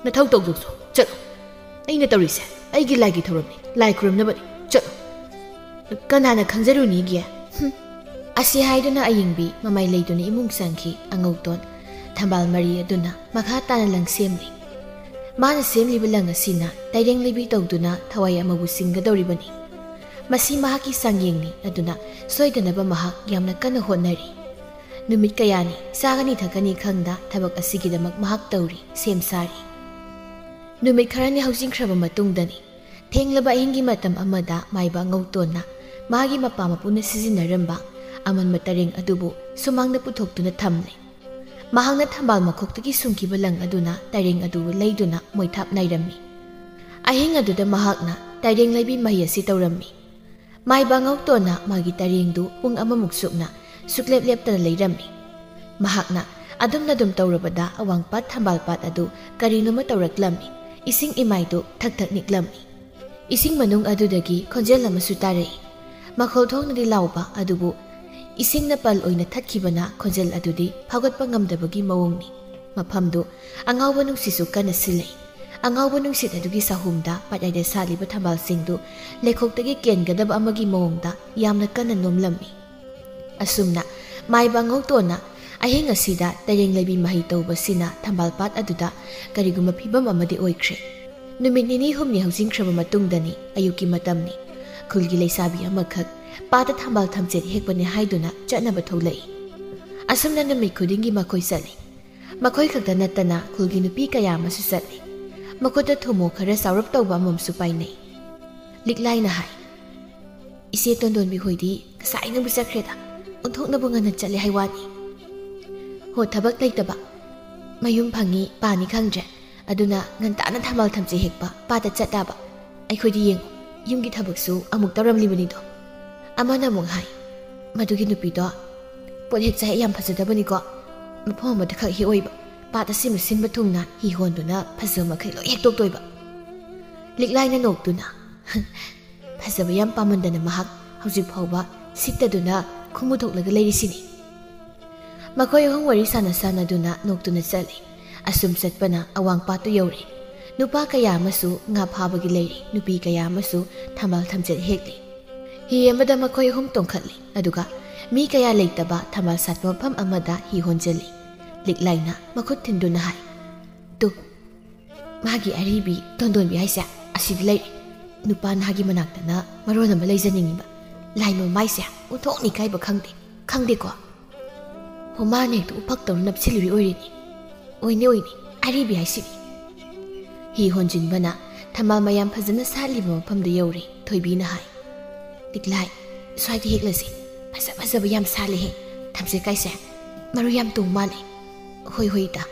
"ꯅꯊꯧ ꯇꯧꯊꯣꯛꯆꯧ, ꯆꯠꯂꯣ꯫ ꯑꯩꯅ ꯇꯧꯔꯤꯁꯦ ꯑꯩꯒꯤ ꯂꯥꯏꯒꯤ ꯊꯧꯔꯝꯅꯤ, ꯂꯥꯏ ꯈꯨꯔꯨꯝꯅꯕꯅꯤ, ꯆꯠꯂꯣ꯫ ꯀꯅꯥꯅ ꯈꯪꯖꯔꯨꯅꯤꯒꯦ?" ꯍꯨꯝ꯫ ꯑꯁꯤ ꯍꯥꯏꯗꯨꯅ ꯑꯌꯤꯡꯕꯤ ꯃꯃꯥꯏ ꯂꯩꯗꯨꯅ ꯏꯃꯨꯡ ꯆꯪꯈꯤ꯫ ꯑꯉꯧꯇꯣꯟ ꯊꯝꯕꯥꯜ ꯃꯔꯤ ꯑꯗꯨꯅ ꯃꯈꯥ ꯇꯥꯅ ꯂꯪ ꯁꯦꯝꯂꯤ꯫ ꯃꯥꯅ ꯁꯦꯝꯂꯤꯕ ꯂꯪ ꯑꯁꯤꯅ ꯇꯩꯔꯦꯡ ꯂꯩꯕꯤ ꯇꯧꯗꯨꯅ ꯊꯋꯥꯏ ꯑꯃꯕꯨ ꯆꯤꯡꯒꯗꯧꯔꯤꯕꯅꯤ꯫ ꯃꯁꯤ ꯃꯍꯥꯛꯀꯤ ꯆꯥꯡꯌꯦꯡꯅꯤ, ꯑꯗꯨꯅ ꯁꯣꯏꯗꯅꯕ ꯃꯍꯥꯛ ꯌꯥꯝꯅ ꯀꯟꯅ ꯍꯣꯠꯅꯔꯤ꯫ ꯅꯨꯃꯤꯠ ꯀꯌꯥꯅꯤ ꯆꯥꯒꯅꯤ ꯊꯛꯀꯅꯤ ꯈꯪꯗ ꯊꯕꯛ ꯑꯁꯤꯒꯤꯗꯃꯛ ꯃꯍꯥꯛ ꯇꯧꯔꯤ, ꯁꯦꯝ ꯁꯥꯔꯤ꯫ ꯅꯨꯃꯤꯠ ꯈꯔꯅꯤ ꯍꯧꯖꯤꯟꯈ꯭ꯔꯕ ꯃꯇꯨꯡꯗꯅꯤ, ꯊꯦꯡꯂꯕ ꯑꯍꯤꯡꯒꯤ ꯃꯇꯝ ꯑꯃꯗ ꯃꯥꯏꯕ ꯑꯉꯧꯇꯣꯟꯅ ꯃꯥꯒꯤ ꯃꯄꯥ ꯃꯄꯨꯅ ꯁꯤꯖꯤꯟꯅꯔꯝꯕ ꯑꯃꯟꯕ ꯇꯔꯦꯡ ꯑꯗꯨꯕꯨ ꯁꯨꯃꯥꯡꯗ ꯄꯨꯊꯣꯛꯇꯨꯅ ꯊꯝꯂꯦ꯫ ꯃꯍꯥꯛꯅ ꯊꯝꯕꯥꯜ ꯃꯈꯣꯛꯇꯒꯤ ꯁꯨꯡꯈꯤꯕ ꯂꯪ ꯑꯗꯨꯅ ꯇꯔꯦꯡ ꯑꯗꯨ ꯂꯩꯗꯨꯅ ꯃꯣꯏꯊꯥꯞ ꯅꯥꯏꯔꯝꯃꯤ꯫ ꯑꯍꯤꯡ ꯑꯗꯨꯗ ꯃꯍꯥꯛꯅ ꯇꯔꯦꯡ ꯂꯩꯕꯤ ꯃꯍꯩ ꯑꯁꯤ ꯇꯧꯔꯝꯃꯤ꯫ ꯃꯥꯏꯕ ꯉꯧꯇꯣꯟꯅ ꯃꯥꯒꯤ ꯇꯔꯦꯡꯗꯨ ꯄꯨꯡ ꯑꯃꯃꯨꯛ ꯆꯨꯞꯅ ꯁꯨꯛꯂꯦꯞ ꯂꯦꯞꯇꯅ ꯂꯩꯔꯝꯃꯤ꯫ ꯃꯍꯥꯛꯅ ꯑꯗꯨꯝꯅ ꯑꯗꯨꯝ ꯇꯧꯔꯕꯗ ꯑꯋꯥꯡ ꯄꯥꯠ ꯊꯝꯕꯥꯜ ꯄꯥꯠ ꯑꯗꯨ ꯀꯔꯤꯅꯣꯃ ꯇꯧꯔꯛꯂꯝꯃꯤ꯫ ꯏꯁꯤꯡ ꯏꯃꯥꯏꯗꯨ ꯊꯛ ꯊꯛ ꯅꯤꯛꯂꯝꯃꯤ꯫ ꯏꯁꯤꯡ ꯃꯅꯨꯡ ꯑꯗꯨꯗꯒꯤ ꯈꯣꯟꯖꯦꯜ ꯑꯃꯁꯨ ꯇꯥꯔꯛꯏ꯫ ꯃꯈꯣꯜ ꯊꯣꯛꯅꯗꯤ ꯂꯥꯎꯕ ꯑꯗꯨꯕꯨ ꯏꯁꯤꯡꯅ ꯄꯜ ꯑꯣꯏꯅ ꯊꯠꯈꯤꯕꯅ ꯈꯣꯟꯖꯦꯜ ꯑꯗꯨꯗꯤ ꯐꯥꯎꯒꯠꯄ ꯉꯝꯗꯕꯒꯤ ꯃꯑꯣꯡꯅꯤ꯫ ꯃꯐꯝꯗꯨ ꯑꯉꯥꯎꯕ ꯅꯨꯡꯁꯤꯠꯁꯨ ꯀꯟꯅ ꯁꯤꯜꯂꯛꯏ꯫ ꯑꯉꯥꯎꯕ ꯅꯨꯡꯁꯤꯠ ꯑꯗꯨꯒꯤ ꯁꯥꯍꯨꯝꯗ ꯄꯥꯠꯌꯥꯏꯗ ꯁꯥꯠꯂꯤꯕ ꯊꯝꯕꯥꯜꯁꯤꯡꯗꯨ ꯂꯩꯈꯣꯛꯇꯒꯤ ꯀꯦꯟꯒꯗꯕ ꯑꯃꯒꯤ ꯃꯑꯣꯡꯗ ꯌꯥꯝꯅ ꯀꯟꯅ ꯅꯣꯝꯂꯝꯃꯤ꯫ ꯑꯁꯨꯝꯅ ꯃꯥꯏꯕ ꯉꯧꯇꯣꯟꯅ ꯑꯍꯤꯡ ꯑꯁꯤꯗ ꯇꯩꯔꯦꯡ ꯂꯩꯕꯤ ꯃꯍꯩ ꯇꯧꯕꯁꯤꯅ ꯊꯝꯕꯥꯜ ꯄꯥꯠ ꯑꯗꯨꯗ ꯀꯔꯤꯒꯨꯝꯕ ꯐꯤꯕꯝ ꯑꯃꯗꯤ ꯑꯣꯏꯈ꯭ꯔꯦ꯫ ꯅꯨꯃꯤꯠ ꯅꯤꯅꯤ ꯍꯨꯝꯅꯤ ꯍꯧꯖꯤꯟꯈ꯭ꯔꯕ ꯃꯇꯨꯡꯗꯅꯤ, ꯑꯌꯨꯛꯀꯤ ꯃꯇꯝꯅꯤ꯫ ꯈꯨꯜꯒꯤ ꯂꯩꯁꯥꯕꯤ ꯑꯃꯈꯛ ꯄꯥꯠꯇ ꯊꯝꯕꯥꯜ ꯊꯝꯆꯦꯠ ꯍꯦꯛꯄꯅꯤ ꯍꯥꯏꯗꯨꯅ ꯆꯠꯅꯕ ꯊꯣꯛꯂꯛꯏ꯫ ꯑꯁꯨꯝꯅ ꯅꯨꯃꯤꯠ ꯈꯨꯗꯤꯡꯒꯤ ꯃꯈꯣꯏ ꯆꯠꯂꯤ꯫ ꯃꯈꯣꯏ ꯈꯛꯇ ꯅꯠꯇꯅ ꯈꯨꯜꯒꯤ ꯅꯨꯄꯤ ꯀꯌꯥ ꯑꯃꯁꯨ ꯆꯠꯂꯤ꯫ ꯃꯈꯨꯠꯇ ꯊꯨꯝꯃꯣꯛ ꯈꯔ ꯆꯥꯎꯔꯞ ꯇꯧꯕ ꯑꯃꯃꯝꯁꯨ ꯄꯥꯏꯅꯩ꯫ ꯂꯤꯛꯂꯥꯏꯅ ꯍꯥꯏ, "ꯏꯆꯦ ꯇꯣꯟꯗꯣꯟꯕꯤ ꯍꯣꯏꯗꯤ ꯉꯁꯥꯏꯅꯕꯨ ꯆꯠꯈ꯭ꯔꯦꯗ, ꯑꯣꯟꯊꯣꯛꯅꯕꯨ ꯉꯟꯅ ꯆꯠꯂꯦ ꯍꯥꯏ ꯋꯥꯅꯤ꯫ ꯍꯣ, ꯊꯕꯛ ꯂꯩꯇꯕ, ꯃꯌꯨꯝ ꯐꯪꯉꯤ ꯄꯥꯅꯤ ꯈꯪꯗ꯭ꯔꯦ, ꯑꯗꯨꯅ ꯉꯟꯇꯥꯅ ꯊꯝꯕꯥꯜ ꯊꯝꯆꯦꯠ ꯍꯦꯛꯄ ꯄꯥꯠꯇ ꯆꯠꯇꯥꯕ꯫ ꯑꯩꯈꯣꯏꯗꯤ ꯌꯦꯡꯉꯨ, ꯌꯨꯝꯒꯤ ꯊꯕꯛꯁꯨ ꯑꯃꯨꯛ ꯇꯧꯔꯝꯂꯤꯕꯅꯤꯗꯣ꯫" ꯑꯃꯅ ꯑꯃꯨꯛ ꯍꯥꯏ, "ꯃꯗꯨꯒꯤ ꯅꯨꯄꯤꯗꯣ ꯄꯣꯠ ꯍꯦꯛ ꯆꯥ ꯍꯦꯛ ꯌꯥꯝ ꯐꯖꯗꯕꯅꯤꯀꯣ, ꯃꯐꯝ ꯑꯃꯗ ꯈꯛ ꯍꯦꯛ ꯑꯣꯏꯕ, ꯄꯥꯠ ꯑꯁꯤꯃ ꯁꯤꯟꯕ ꯊꯨꯡꯅ ꯍꯤ ꯍꯣꯟꯗꯨꯅ ꯐꯖꯕ ꯃꯈꯩ ꯂꯣꯏ ꯍꯦꯛꯇꯣꯛꯇꯣꯏꯕ꯫" ꯂꯤꯛꯂꯥꯏꯅ ꯅꯣꯛꯇꯨꯅ, "ꯐꯖꯕ ꯌꯥꯝ ꯄꯥꯝꯃꯟꯗꯅ ꯃꯍꯥꯛ ꯍꯧꯖꯤꯛ ꯐꯥꯎꯕ ꯁꯤꯠꯇꯗꯨꯅ ꯈꯣꯡꯎ ꯊꯣꯛꯂꯒ ꯂꯩꯔꯤꯁꯤꯅꯤ꯫" ꯃꯈꯣꯏ ꯑꯍꯨꯝ ꯋꯥꯔꯤ ꯁꯥꯟꯅ ꯁꯥꯟꯅꯗꯨꯅ ꯅꯣꯛꯇꯨꯅ ꯆꯠꯂꯤ꯫ ꯑꯁꯨꯝ ꯆꯠꯄꯅ ꯑꯋꯥꯡ ꯄꯥꯠꯇꯨ ꯌꯧꯔꯦ꯫ ꯅꯨꯄꯥ ꯀꯌꯥ ꯑꯃꯁꯨ ꯉꯥ ꯐꯥꯕꯒꯤ ꯂꯩꯔꯤ, ꯅꯨꯄꯤ ꯀꯌꯥ ꯑꯃꯁꯨ ꯊꯝꯕꯥꯜ ꯊꯝꯆꯦꯠ ꯍꯦꯛꯂꯤ꯫ ꯍꯤ ꯑꯃꯗ ꯃꯈꯣꯏ ꯑꯍꯨꯝ ꯇꯣꯡꯈꯠꯂꯤ, ꯑꯗꯨꯒ ꯃꯤ ꯀꯌꯥ ꯂꯩꯇꯕ ꯊꯝꯕꯥꯜ ꯁꯥꯠꯄ ꯃꯐꯝ ꯑꯃꯗ ꯍꯤ ꯍꯣꯟꯖꯜꯂꯤ꯫ ꯂꯤꯛꯂꯥꯏꯅ ꯃꯈꯨꯠ ꯊꯤꯟꯗꯨꯅ ꯍꯥꯏ, "ꯇꯨ, ꯃꯥꯒꯤ ꯑꯔꯤꯕꯤ ꯇꯣꯟꯗꯣꯟꯕꯤ ꯍꯥꯏꯁꯦ ꯑꯁꯤꯗ ꯂꯩꯔꯦ꯫ ꯅꯨꯄꯥ ꯅꯍꯥꯒꯤ ꯃꯅꯥꯛꯇꯅ ꯃꯔꯣꯟ ꯑꯃ ꯂꯩꯖꯅꯤꯡꯉꯤꯕ꯫ ꯂꯥꯏ ꯃꯃꯥꯏꯁꯦ ꯑꯣꯟꯊꯣꯛꯅ ꯏꯀꯥꯏꯕ ꯈꯪꯗꯦ, ꯈꯪꯗꯦꯀꯣ? ꯍꯣ, ꯃꯥꯅ ꯍꯦꯛꯇ ꯎꯐꯛ ꯇꯧꯔ ꯅꯞꯁꯤꯜꯂꯨꯔꯤ ꯑꯣꯏꯔꯤꯅꯤ꯫ ꯑꯣꯏꯅꯤ, ꯑꯣꯏꯅꯤ, ꯑꯔꯤꯕꯤ ꯍꯥꯏꯁꯤꯗꯤ꯫" ꯍꯤ ꯍꯣꯟꯖꯤꯟꯕꯅ ꯊꯝꯕꯥꯜ ꯃꯌꯥꯝ ꯐꯖꯅ ꯁꯥꯠꯂꯤꯕ ꯃꯐꯝꯗ ꯌꯧꯔꯦ꯫ ꯊꯣꯏꯕꯤꯅ ꯍꯥꯏ, "ꯂꯤꯛꯂꯥꯏ, ꯁ꯭ꯋꯥꯏꯗ ꯍꯦꯛꯂꯁꯤ꯫ ꯐꯖ ꯐꯖꯕ ꯌꯥꯝ ꯁꯥꯠꯂꯦꯍꯦ꯫ ꯊꯝꯆꯦꯠ ꯀꯥꯏꯁꯦ ꯃꯔꯨ ꯌꯥꯝ ꯇꯣꯡ ꯃꯥꯜꯂꯦ꯫" "ꯍꯣꯏ, ꯍꯣꯏ, ꯏꯇꯥ꯫"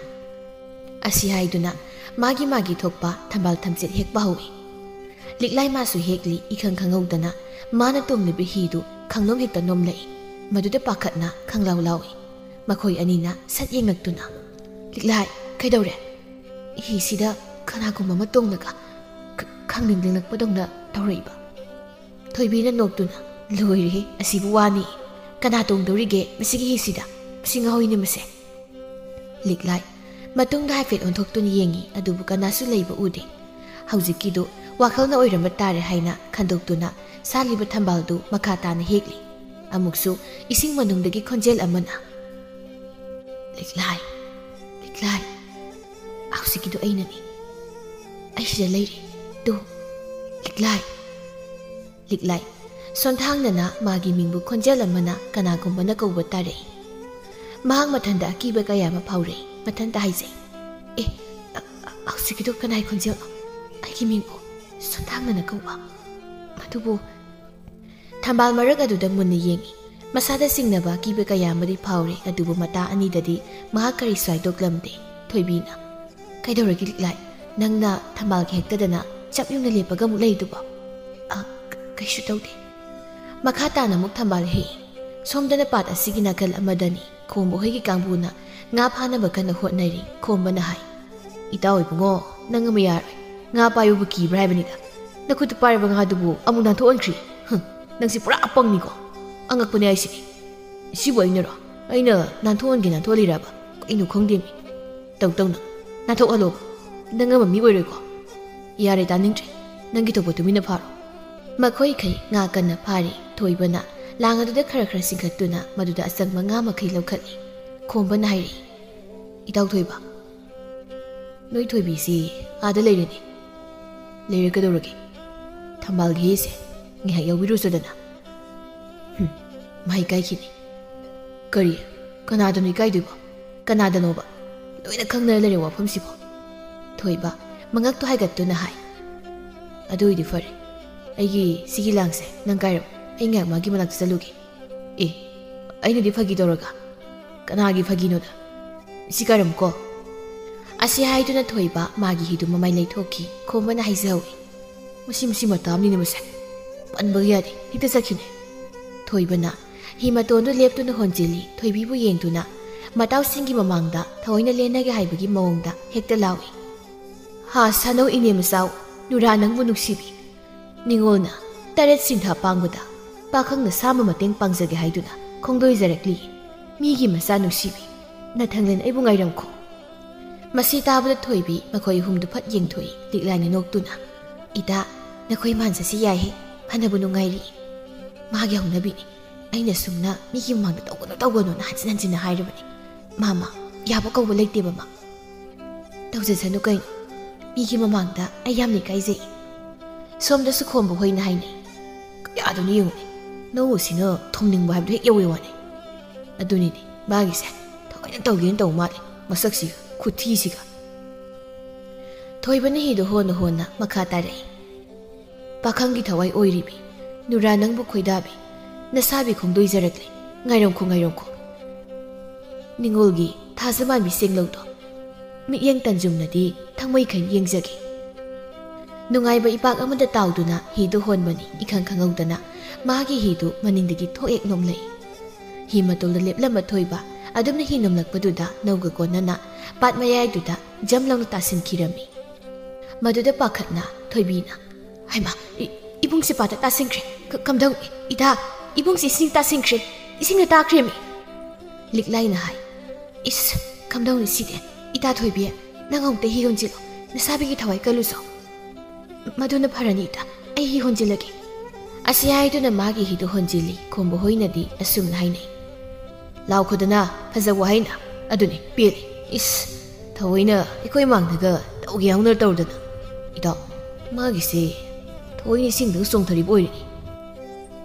ꯑꯁꯤ ꯍꯥꯏꯗꯨꯅ ꯃꯥꯒꯤ ꯃꯥꯒꯤ ꯊꯣꯛꯄ ꯊꯝꯕꯥꯜ ꯊꯝꯆꯦꯠ ꯍꯦꯛꯄ ꯍꯧꯏ꯫ ꯂꯤꯛꯂꯥꯏ ꯃꯥꯁꯨ ꯍꯦꯛꯂꯤ꯫ ꯏꯈꯪ ꯈꯪꯍꯧꯗꯅ ꯃꯥꯅ ꯇꯣꯡꯂꯤꯕ ꯍꯤꯗꯨ ꯈꯪꯅꯣꯝ ꯍꯦꯛꯇ ꯅꯣꯝꯂꯛꯏ꯫ ꯃꯗꯨꯗ ꯄꯥꯈꯠꯅ ꯈꯪꯂꯥꯎ ꯂꯥꯎꯏ꯫ ꯃꯈꯣꯏ ꯑꯅꯤꯅ ꯁꯠ ꯌꯦꯡꯂꯛꯇꯨꯅ, "ꯂꯤꯛꯂꯥꯏ, ꯀꯩꯗꯧꯔꯦ? ꯍꯤꯁꯤꯗ ꯀꯅꯥꯒꯨꯝꯕ ꯑꯃ ꯇꯣꯡꯂꯒ ꯈ-, ꯈꯪꯅꯤꯡ ꯅꯤꯡꯂꯛꯄꯗꯧꯅ ꯇꯧꯔꯛꯏꯕ?" ꯊꯣꯏꯕꯤꯅ ꯅꯣꯛꯇꯨꯅ, "ꯂꯣꯏꯔꯦꯍꯦ, ꯑꯁꯤꯕꯨ ꯋꯥꯅꯤ꯫ ꯀꯅꯥ ꯇꯣꯡꯗꯧꯔꯤꯒꯦ ꯃꯁꯤꯒꯤ ꯍꯤꯁꯤꯗ? ꯃꯁꯤ ꯉꯥꯎꯏꯅꯦ ꯃꯁꯦ꯫" ꯂꯤꯛꯂꯥꯏ ꯃꯇꯨꯡꯗ ꯍꯥꯏꯐꯦꯠ ꯑꯣꯟꯊꯣꯛꯇꯨꯅ ꯌꯦꯡꯉꯤ, ꯑꯗꯨꯕꯨ ꯀꯅꯥꯁꯨ ꯂꯩꯕ ꯎꯗꯦ꯫ ꯍꯧꯖꯤꯛꯀꯤꯗꯨ ꯋꯥꯈꯜꯅ ꯑꯣꯏꯔꯝꯕ ꯇꯥꯔꯦ ꯍꯥꯏꯅ ꯈꯟꯗꯣꯛꯇꯨꯅ ꯁꯥꯠꯂꯤꯕ ꯊꯝꯕꯥꯜꯗꯨ ꯃꯈꯥ ꯇꯥꯅ ꯍꯦꯛꯂꯤ꯫ ꯑꯃꯨꯛꯁꯨ ꯏꯁꯤꯡ ꯃꯅꯨꯡꯗꯒꯤ ꯈꯣꯟꯖꯦꯜ ꯑꯃꯅ, "ꯂꯤꯛꯂꯥꯏ, ꯂꯤꯛꯂꯥꯏ, ꯍꯧꯖꯤꯛꯀꯤꯗꯨ ꯑꯩꯅꯅꯤ꯫ ꯑꯩ ꯁꯤꯗ ꯂꯩꯔꯦ꯫ ꯇꯨ, ꯂꯤꯛꯂꯥꯏ, ꯂꯤꯛꯂꯥꯏ꯫" ꯁꯣꯟꯊꯥꯡꯅꯅ ꯃꯥꯒꯤ ꯃꯤꯡꯕꯨ ꯈꯣꯟꯖꯦꯜ ꯑꯃꯅ ꯀꯅꯥꯒꯨꯝꯕꯅ ꯀꯧꯕ ꯇꯥꯔꯛꯏ꯫ ꯃꯍꯥꯛ ꯃꯊꯟꯇ ꯑꯀꯤꯕ ꯀꯌꯥ ꯑꯃ ꯐꯥꯎꯔꯛꯏ꯫ ꯃꯊꯟꯇ ꯍꯥꯏꯖꯩ, "ꯑꯦ, ꯑ-, ꯑ-, ꯍꯧꯖꯤꯛꯀꯤꯗꯨ ꯀꯅꯥꯏ ꯈꯣꯟꯖꯦꯜꯅꯣ? ꯑꯩꯒꯤ ꯃꯤꯡꯕꯨ ꯁꯣꯟꯊꯥꯡꯅꯅ ꯀꯧꯕ꯫ ꯃꯗꯨꯕꯨ..." ꯊꯝꯕꯥꯜ ꯃꯔꯛ ꯑꯗꯨꯗ ꯃꯨꯟꯅ ꯌꯦꯡꯏ꯫ ꯃꯁꯥꯗ ꯆꯤꯡꯅꯕ ꯑꯀꯤꯕ ꯀꯌꯥ ꯑꯃꯗꯤ ꯐꯥꯎꯔꯦ, ꯑꯗꯨꯕꯨ ꯃꯇꯥ ꯑꯅꯤꯗꯗꯤ ꯃꯍꯥꯛ ꯀꯔꯤꯁꯨ ꯍꯥꯏꯗꯣꯛꯂꯝꯗꯦ꯫ ꯊꯣꯏꯕꯤꯅ, "ꯀꯩꯗꯧꯔꯒꯦ ꯂꯤꯛꯂꯥꯏ? ꯅꯪꯅ ꯊꯝꯕꯥꯜꯒ ꯍꯦꯛꯇꯗꯅ ꯆꯞ ꯌꯨꯡꯅ ꯂꯦꯞꯄꯒ ꯑꯃꯨꯛ ꯂꯩꯗꯨꯕꯣ?" "ꯑ, ꯀ-, ꯀꯩꯁꯨ ꯇꯧꯗꯦ꯫" ꯃꯈꯥ ꯇꯥꯅ ꯑꯃꯨꯛ ꯊꯝꯕꯥꯜ ꯍꯦꯛꯏ꯫ ꯁꯣꯝꯗꯅ ꯄꯥꯠ ꯑꯁꯤꯒꯤ ꯅꯥꯀꯜ ꯑꯃꯗꯅꯤ꯫ ꯈꯣꯝꯕ ꯍꯣꯏꯒꯤ ꯀꯥꯡꯕꯨꯅ ꯉꯥ ꯐꯥꯅꯕ ꯀꯟꯅ ꯍꯣꯠꯅꯔꯤ꯫ ꯈꯣꯝꯕꯅ ꯍꯥꯏ, "ꯏꯇꯥꯎ ꯏꯕꯨꯡꯉꯣ, ꯅꯪ ꯑꯃ ꯌꯥꯔꯣꯏ꯫ ꯉꯥ ꯄꯥꯏꯕꯕꯨ ꯀꯤꯕ꯭ꯔꯥ ꯍꯥꯏꯕꯅꯤꯗ꯫ ꯅꯈꯨꯠꯇ ꯄꯥꯏꯔꯕ ꯉꯥꯗꯨꯕꯨ ꯑꯃꯨꯛ ꯅꯥꯟꯊꯣꯛꯍꯟꯈ꯭ꯔꯤ꯫ ꯍꯨꯝ, ꯅꯪꯁꯤ ꯄꯨꯔꯥ ꯑꯄꯪꯅꯤꯀꯣ꯫ ꯑꯉꯛꯄꯅꯦ ꯍꯥꯏꯁꯤꯅꯤ꯫ ꯁꯤꯕꯨ ꯑꯩꯅꯔꯣ? ꯑꯩꯅ ꯅꯥꯟꯊꯣꯛꯍꯟꯒꯦ ꯅꯥꯟꯊꯣꯛꯍꯜꯂꯤꯔꯕ? ꯀꯩꯅꯣ ꯈꯪꯗꯦꯃꯤ꯫" ꯇꯧ ꯇꯧꯅ ꯅꯥꯊꯣꯛꯍꯜꯂꯣꯕ꯫ ꯅꯪ ꯑꯃ ꯃꯤ ꯑꯣꯏꯔꯣꯏꯀꯣ? ꯌꯥꯔꯦ, ꯇꯥꯅꯤꯡꯗ꯭ꯔꯦ꯫ ꯅꯪꯒꯤ ꯊꯣꯛꯄ ꯇꯨꯃꯤꯟꯅ ꯐꯥꯔꯣ꯫ ꯃꯈꯣꯏꯈꯩ ꯉꯥ ꯀꯟꯅ ꯐꯥꯔꯤ꯫ ꯊꯣꯏꯕꯅ ꯂꯥꯡ ꯑꯗꯨꯗ ꯈꯔ ꯈꯔ ꯆꯤꯡꯈꯠꯇꯨꯅ ꯃꯗꯨꯗ ꯑꯆꯪꯕ ꯉꯥ ꯃꯈꯩ ꯂꯧꯈꯠꯂꯤ꯫ ꯈꯣꯝꯕꯅ ꯍꯥꯏꯔꯛꯏ, "ꯏꯇꯥꯎ ꯊꯣꯏꯕ, ꯅꯣꯏ ꯊꯣꯏꯕꯤꯁꯤ ꯑꯥꯗ ꯂꯩꯔꯦꯅꯦ꯫ ꯂꯩꯔꯦ ꯀꯩꯗꯧꯔꯒꯦ? ꯊꯝꯕꯥꯜꯒꯤ ꯍꯦꯁꯦ ꯉꯥꯏꯍꯥꯛ ꯌꯥꯎꯕꯤꯔꯨꯆꯣꯗꯅ꯫" "ꯍꯨꯝ, ꯃꯥ ꯏꯀꯥꯏꯈꯤꯅꯤ꯫" "ꯀꯔꯤ? ꯀꯅꯥꯗꯅꯣ ꯏꯀꯥꯏꯗꯣꯏꯕꯣ? ꯀꯅꯥꯗꯅꯣꯕ? ꯂꯣꯏꯅ ꯈꯪꯅꯔ ꯂꯩꯔꯦ ꯋꯥꯐꯝꯁꯤꯕꯣ꯫" ꯊꯣꯏꯕ ꯃꯉꯛꯇꯣ ꯍꯥꯏꯒꯠꯇꯨꯅ ꯍꯥꯏ, "ꯑꯗꯨ ꯑꯣꯏꯗꯤ ꯐꯔꯦ꯫ ꯑꯩꯒꯤ ꯁꯤꯒꯤ ꯂꯥꯡꯁꯦ ꯅꯪ ꯀꯥꯏꯔꯝꯃꯣ, ꯑꯩ ꯉꯥꯏꯍꯥꯛ ꯃꯥꯒꯤ ꯃꯅꯥꯛꯇ ꯆꯠꯂꯨꯒꯦ꯫" "ꯑꯦ, ꯑꯩꯅꯗꯤ ꯐꯥꯒꯤ ꯇꯧꯔꯒ, ꯀꯅꯥꯒꯤ ꯐꯥꯒꯤꯅꯣꯗ? ꯁꯤ ꯀꯥꯏꯔꯝꯃꯨꯀꯣ꯫" ꯑꯁꯤ ꯍꯥꯏꯗꯨꯅ ꯊꯣꯏꯕ ꯃꯥꯒꯤ ꯍꯤꯗꯨ ꯃꯃꯥꯏ ꯂꯩꯊꯣꯛꯈꯤ꯫ ꯈꯣꯝꯕꯅ ꯍꯥꯏꯖꯍꯧꯏ, "ꯃꯁꯤ, ꯃꯁꯤ ꯃꯇꯥ ꯑꯃꯅꯤꯅꯦ ꯃꯁꯦ꯫ ꯄꯟꯕꯒ ꯌꯥꯗꯦ, ꯍꯦꯛꯇ ꯆꯠꯈꯤꯅꯦ꯫" ꯊꯣꯏꯕꯅ ꯍꯤ ꯃꯇꯣꯟꯗꯨ ꯂꯦꯞꯇꯨꯅ ꯍꯣꯟꯖꯤꯜꯂꯤ꯫ ꯊꯣꯏꯕꯤꯕꯨ ꯌꯦꯡꯗꯨꯅ ꯃꯇꯥꯎꯁꯤꯡꯒꯤ ꯃꯃꯥꯡꯗ ꯊꯑꯣꯏꯅ ꯂꯦꯟꯅꯒꯦ ꯍꯥꯏꯕꯒꯤ ꯃꯑꯣꯡꯗ ꯍꯦꯛꯇ ꯂꯥꯎꯏ, "ꯍꯥ ꯁꯥꯅꯧ ꯏꯅꯦ ꯃꯆꯥꯎ, ꯅꯨꯔꯥ ꯅꯪꯕꯨ ꯅꯨꯡꯁꯤꯕꯤ꯫ ꯅꯤꯉꯣꯜꯅ ꯇꯔꯦꯠ ꯁꯤꯟꯊꯥ ꯄꯥꯡꯕꯗ ꯄꯥꯈꯪꯅ ꯁꯥꯃ ꯃꯇꯦꯡ ꯄꯥꯡꯖꯒꯦ ꯍꯥꯏꯗꯨꯅ ꯈꯣꯡꯗꯣꯏꯖꯔꯛꯂꯤ꯫ ꯃꯤꯒꯤ ꯃꯆꯥ ꯅꯨꯡꯁꯤꯕꯤ, ꯅꯊꯪꯂꯦꯟ ꯑꯩꯕꯨ ꯉꯥꯏꯔꯝꯈꯣ꯫" ꯃꯁꯤ ꯇꯥꯕꯗ ꯊꯣꯏꯕꯤ ꯃꯈꯣꯏ ꯑꯍꯨꯝꯗꯨ ꯐꯠ ꯌꯦꯡꯊꯣꯛꯏ꯫ ꯂꯤꯛꯂꯥꯏꯅ ꯅꯣꯛꯇꯨꯅ, "ꯏꯇꯥ, ꯅꯈꯣꯏ ꯃꯥꯟꯁꯁꯤ ꯌꯥꯏꯍꯦ, ꯐꯅꯕꯨ ꯅꯨꯡꯉꯥꯏꯔꯤ꯫ ꯃꯥꯒꯤ ꯍꯧꯅꯕꯤꯅꯤ꯫ ꯑꯩꯅ ꯁꯨꯝꯅ ꯃꯤꯒꯤ ꯃꯃꯥꯡꯗ ꯇꯧꯒꯅꯨ, ꯇꯧꯒꯅꯨꯅ ꯍꯟꯖꯤꯟ ꯍꯟꯖꯤꯟꯅ ꯍꯥꯏꯔꯕꯅꯤ꯫ ꯃꯥ, ꯃꯥ, ꯌꯥꯕ ꯀꯧꯕ ꯂꯩꯇꯦꯕ ꯃꯥ꯫" "ꯇꯧꯖꯁꯅꯨ ꯀꯩꯅꯣ꯫ ꯃꯤꯒꯤ ꯃꯃꯥꯡꯗ ꯑꯩ ꯌꯥꯝꯅ ꯏꯀꯥꯏꯖꯩ꯫" ꯁꯣꯝꯗꯁꯨ ꯈꯣꯝꯕ ꯍꯣꯏꯅ ꯍꯥꯏꯅꯩ, "ꯀꯌꯥꯗꯨꯅ ꯌꯦꯡꯉꯨꯅꯦ, ꯅꯧꯁꯤꯅ ꯊꯣꯝꯅꯤꯡꯕ ꯍꯥꯏꯕꯗꯨ ꯍꯦꯛ ꯌꯧꯋꯦ ꯋꯥꯅꯤ꯫" "ꯑꯗꯨꯅꯤꯅꯦ, ꯃꯥꯒꯤꯁꯦ ꯊꯑꯣꯏꯅ ꯇꯧꯒꯦꯅ ꯇꯧꯕ ꯃꯥꯜꯂꯦ, ꯃꯁꯛꯁꯤꯒ, ꯈꯨꯊꯤꯁꯤꯒ꯫" ꯊꯣꯏꯕꯅ ꯍꯤꯗꯨ ꯍꯣꯟꯅ ꯍꯣꯟꯅ ꯃꯈꯥ ꯇꯥꯔꯛꯏ꯫ "ꯄꯥꯈꯪꯒꯤ ꯊꯋꯥꯏ ꯑꯣꯏꯔꯤꯕꯤ, ꯅꯨꯔꯥ ꯅꯪꯕꯨ ꯈꯣꯏꯗꯥꯕꯤ, ꯅꯁꯥꯕꯤ ꯈꯣꯡꯗꯣꯏꯖꯔꯛꯂꯦ, ꯉꯥꯏꯔꯝꯈꯣ, ꯉꯥꯏꯔꯝꯈꯣ꯫ ꯅꯤꯉꯣꯜꯒꯤ ꯊꯥꯖ ꯃꯥꯟꯕꯤ ꯆꯦꯡꯂꯧꯗꯣ ꯃꯤꯠꯌꯦꯡ ꯇꯟꯖꯨꯝꯅꯗꯤ ꯊꯃꯣꯏ ꯈꯟ ꯌꯦꯡꯖꯒꯦ꯫" ꯅꯨꯡꯉꯥꯏꯕ ꯏꯄꯥꯛ ꯑꯃꯗ ꯇꯥꯎꯗꯨꯅ ꯍꯤꯗꯨ ꯍꯣꯟꯕꯅꯤ꯫ ꯏꯈꯪ ꯈꯪꯍꯧꯗꯅ ꯃꯥꯒꯤ ꯍꯤꯗꯨ ꯃꯅꯤꯡꯗꯒꯤ ꯊꯣꯛ ꯍꯦꯛ ꯅꯣꯝꯂꯛꯏ꯫ ꯍꯤ ꯃꯇꯣꯜꯗ ꯂꯦꯞꯂꯝꯕ ꯊꯣꯏꯕ ꯑꯗꯨꯝꯅ ꯍꯤ ꯅꯣꯝꯂꯛꯄꯗꯨꯗ ꯅꯧꯒ ꯀꯣꯟꯅꯅ ꯄꯥꯠ ꯃꯌꯥꯏꯗꯨꯗ ꯖꯝ ꯂꯥꯎꯅ ꯇꯥꯁꯤꯟꯈꯤꯔꯝꯃꯤ꯫ ꯃꯗꯨꯗ ꯄꯥꯈꯠꯅ ꯊꯣꯏꯕꯤꯅ, "ꯍꯩꯃꯥ, ꯏ-, ꯏꯕꯨꯡꯁꯦ ꯄꯥꯠꯇ ꯇꯥꯁꯤꯟꯈ꯭ꯔꯦ꯫ ꯀ-, ꯀꯝꯗꯧꯅꯤ? ꯏꯇꯥ, ꯏꯕꯨꯡꯁꯦ ꯏꯁꯤꯡ ꯇꯥꯁꯤꯟꯈ꯭ꯔꯦ꯫ ꯏꯁꯤꯡꯗ ꯇꯥꯈ꯭ꯔꯦꯃꯤ꯫" ꯂꯤꯛꯂꯥꯏꯅ ꯍꯥꯏ, "ꯏꯁ, ꯀꯝꯗꯧꯅꯤ ꯁꯤꯗꯤ? "ꯏꯇꯥ ꯊꯣꯏꯕꯤ, ꯅꯪ ꯑꯃꯨꯛꯇ ꯍꯤ ꯍꯣꯟꯖꯤꯜꯂꯣ, ꯅꯁꯥꯕꯤꯒꯤ ꯊꯋꯥꯏ ꯀꯜꯂꯨꯁꯣ꯫" "ꯃꯗꯨꯅ ꯐꯔꯅꯤ ꯏꯇꯥ, ꯑꯩ ꯍꯤ ꯍꯣꯟꯖꯤꯜꯂꯒꯦ꯫" ꯑꯁꯤ ꯍꯥꯏꯗꯨꯅ ꯃꯥꯒꯤ ꯍꯤꯗꯨ ꯍꯣꯟꯖꯤꯜꯂꯤ꯫ ꯈꯣꯝꯕ ꯍꯣꯏꯅꯗꯤ ꯑꯁꯨꯝꯅ ꯍꯥꯏꯅꯩ꯫ "ꯂꯥꯎꯈꯣꯗꯅ, ꯐꯖꯕ ꯋꯥꯍꯩꯅ꯫ ꯑꯗꯨꯅꯤ, ꯄꯦꯜꯂꯤ꯫ ꯏꯁ, ꯊꯑꯣꯏꯅ ꯑꯩꯈꯣꯏ ꯃꯥꯡꯗꯒ ꯇꯧꯒꯦ ꯌꯥꯎꯅ ꯇꯧꯔꯗꯅ꯫ ꯏꯇꯥꯎ, ꯃꯥꯒꯤꯁꯦ ꯊꯑꯣꯏꯅ ꯏꯁꯤꯡꯗꯒ ꯆꯣꯡꯊꯔꯤꯕ ꯑꯣꯏꯔꯦ꯫"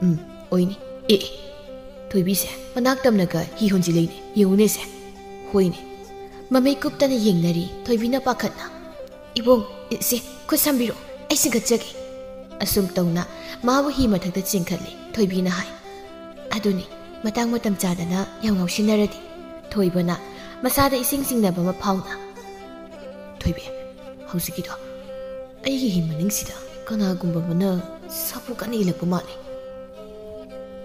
"ꯎꯝ, ꯑꯣꯏꯅꯤ꯫ ꯑꯦ, ꯑꯦ, ꯊꯣꯏꯕꯤꯁꯦ ꯃꯅꯥꯛ ꯇꯝꯅꯒ ꯍꯤ ꯍꯣꯟꯖꯤꯜꯂꯛꯏꯅꯦ, ꯌꯦꯡꯉꯨꯅꯦꯁꯦ꯫" "ꯍꯣꯏꯅꯦ꯫" ꯃꯃꯩ ꯀꯨꯞꯇꯅ ꯌꯦꯡꯅꯔꯤ ꯊꯣꯏꯕꯤꯅ ꯄꯥꯈꯠꯅ꯫ "ꯏꯕꯨꯡ, ꯏꯆꯦ, ꯈꯨꯠ ꯁꯝꯕꯤꯔꯣ, ꯑꯩ ꯆꯤꯡꯈꯠꯆꯒꯦ꯫" ꯑꯁꯨꯝ ꯇꯧꯅ ꯃꯥꯕꯨ ꯍꯤ ꯃꯊꯛꯇ ꯆꯤꯡꯈꯠꯂꯤ꯫ ꯊꯣꯏꯕꯤꯅ ꯍꯥꯏ, "ꯑꯗꯨꯅꯤ, ꯃꯇꯥꯡ ꯃꯇꯝ ꯆꯥꯗꯅ ꯌꯥꯝ ꯉꯥꯎꯁꯤꯟꯅꯔꯗꯤ꯫" ꯊꯣꯏꯕꯅ ꯃꯁꯥꯗ ꯏꯁꯤꯡ ꯆꯤꯡꯅꯕ ꯑꯃ ꯐꯥꯎꯅ, "ꯊꯣꯏꯕꯤ, ꯍꯧꯖꯤꯛꯀꯤꯗꯣ ꯑꯩꯒꯤ ꯍꯤ ꯃꯅꯤꯡꯁꯤꯗ ꯀꯅꯥꯒꯨꯝꯕ ꯑꯃꯅ ꯁꯥꯐꯨ ꯀꯟꯅ ꯏꯜꯂꯛꯄ ꯃꯥꯜꯂꯤ꯫"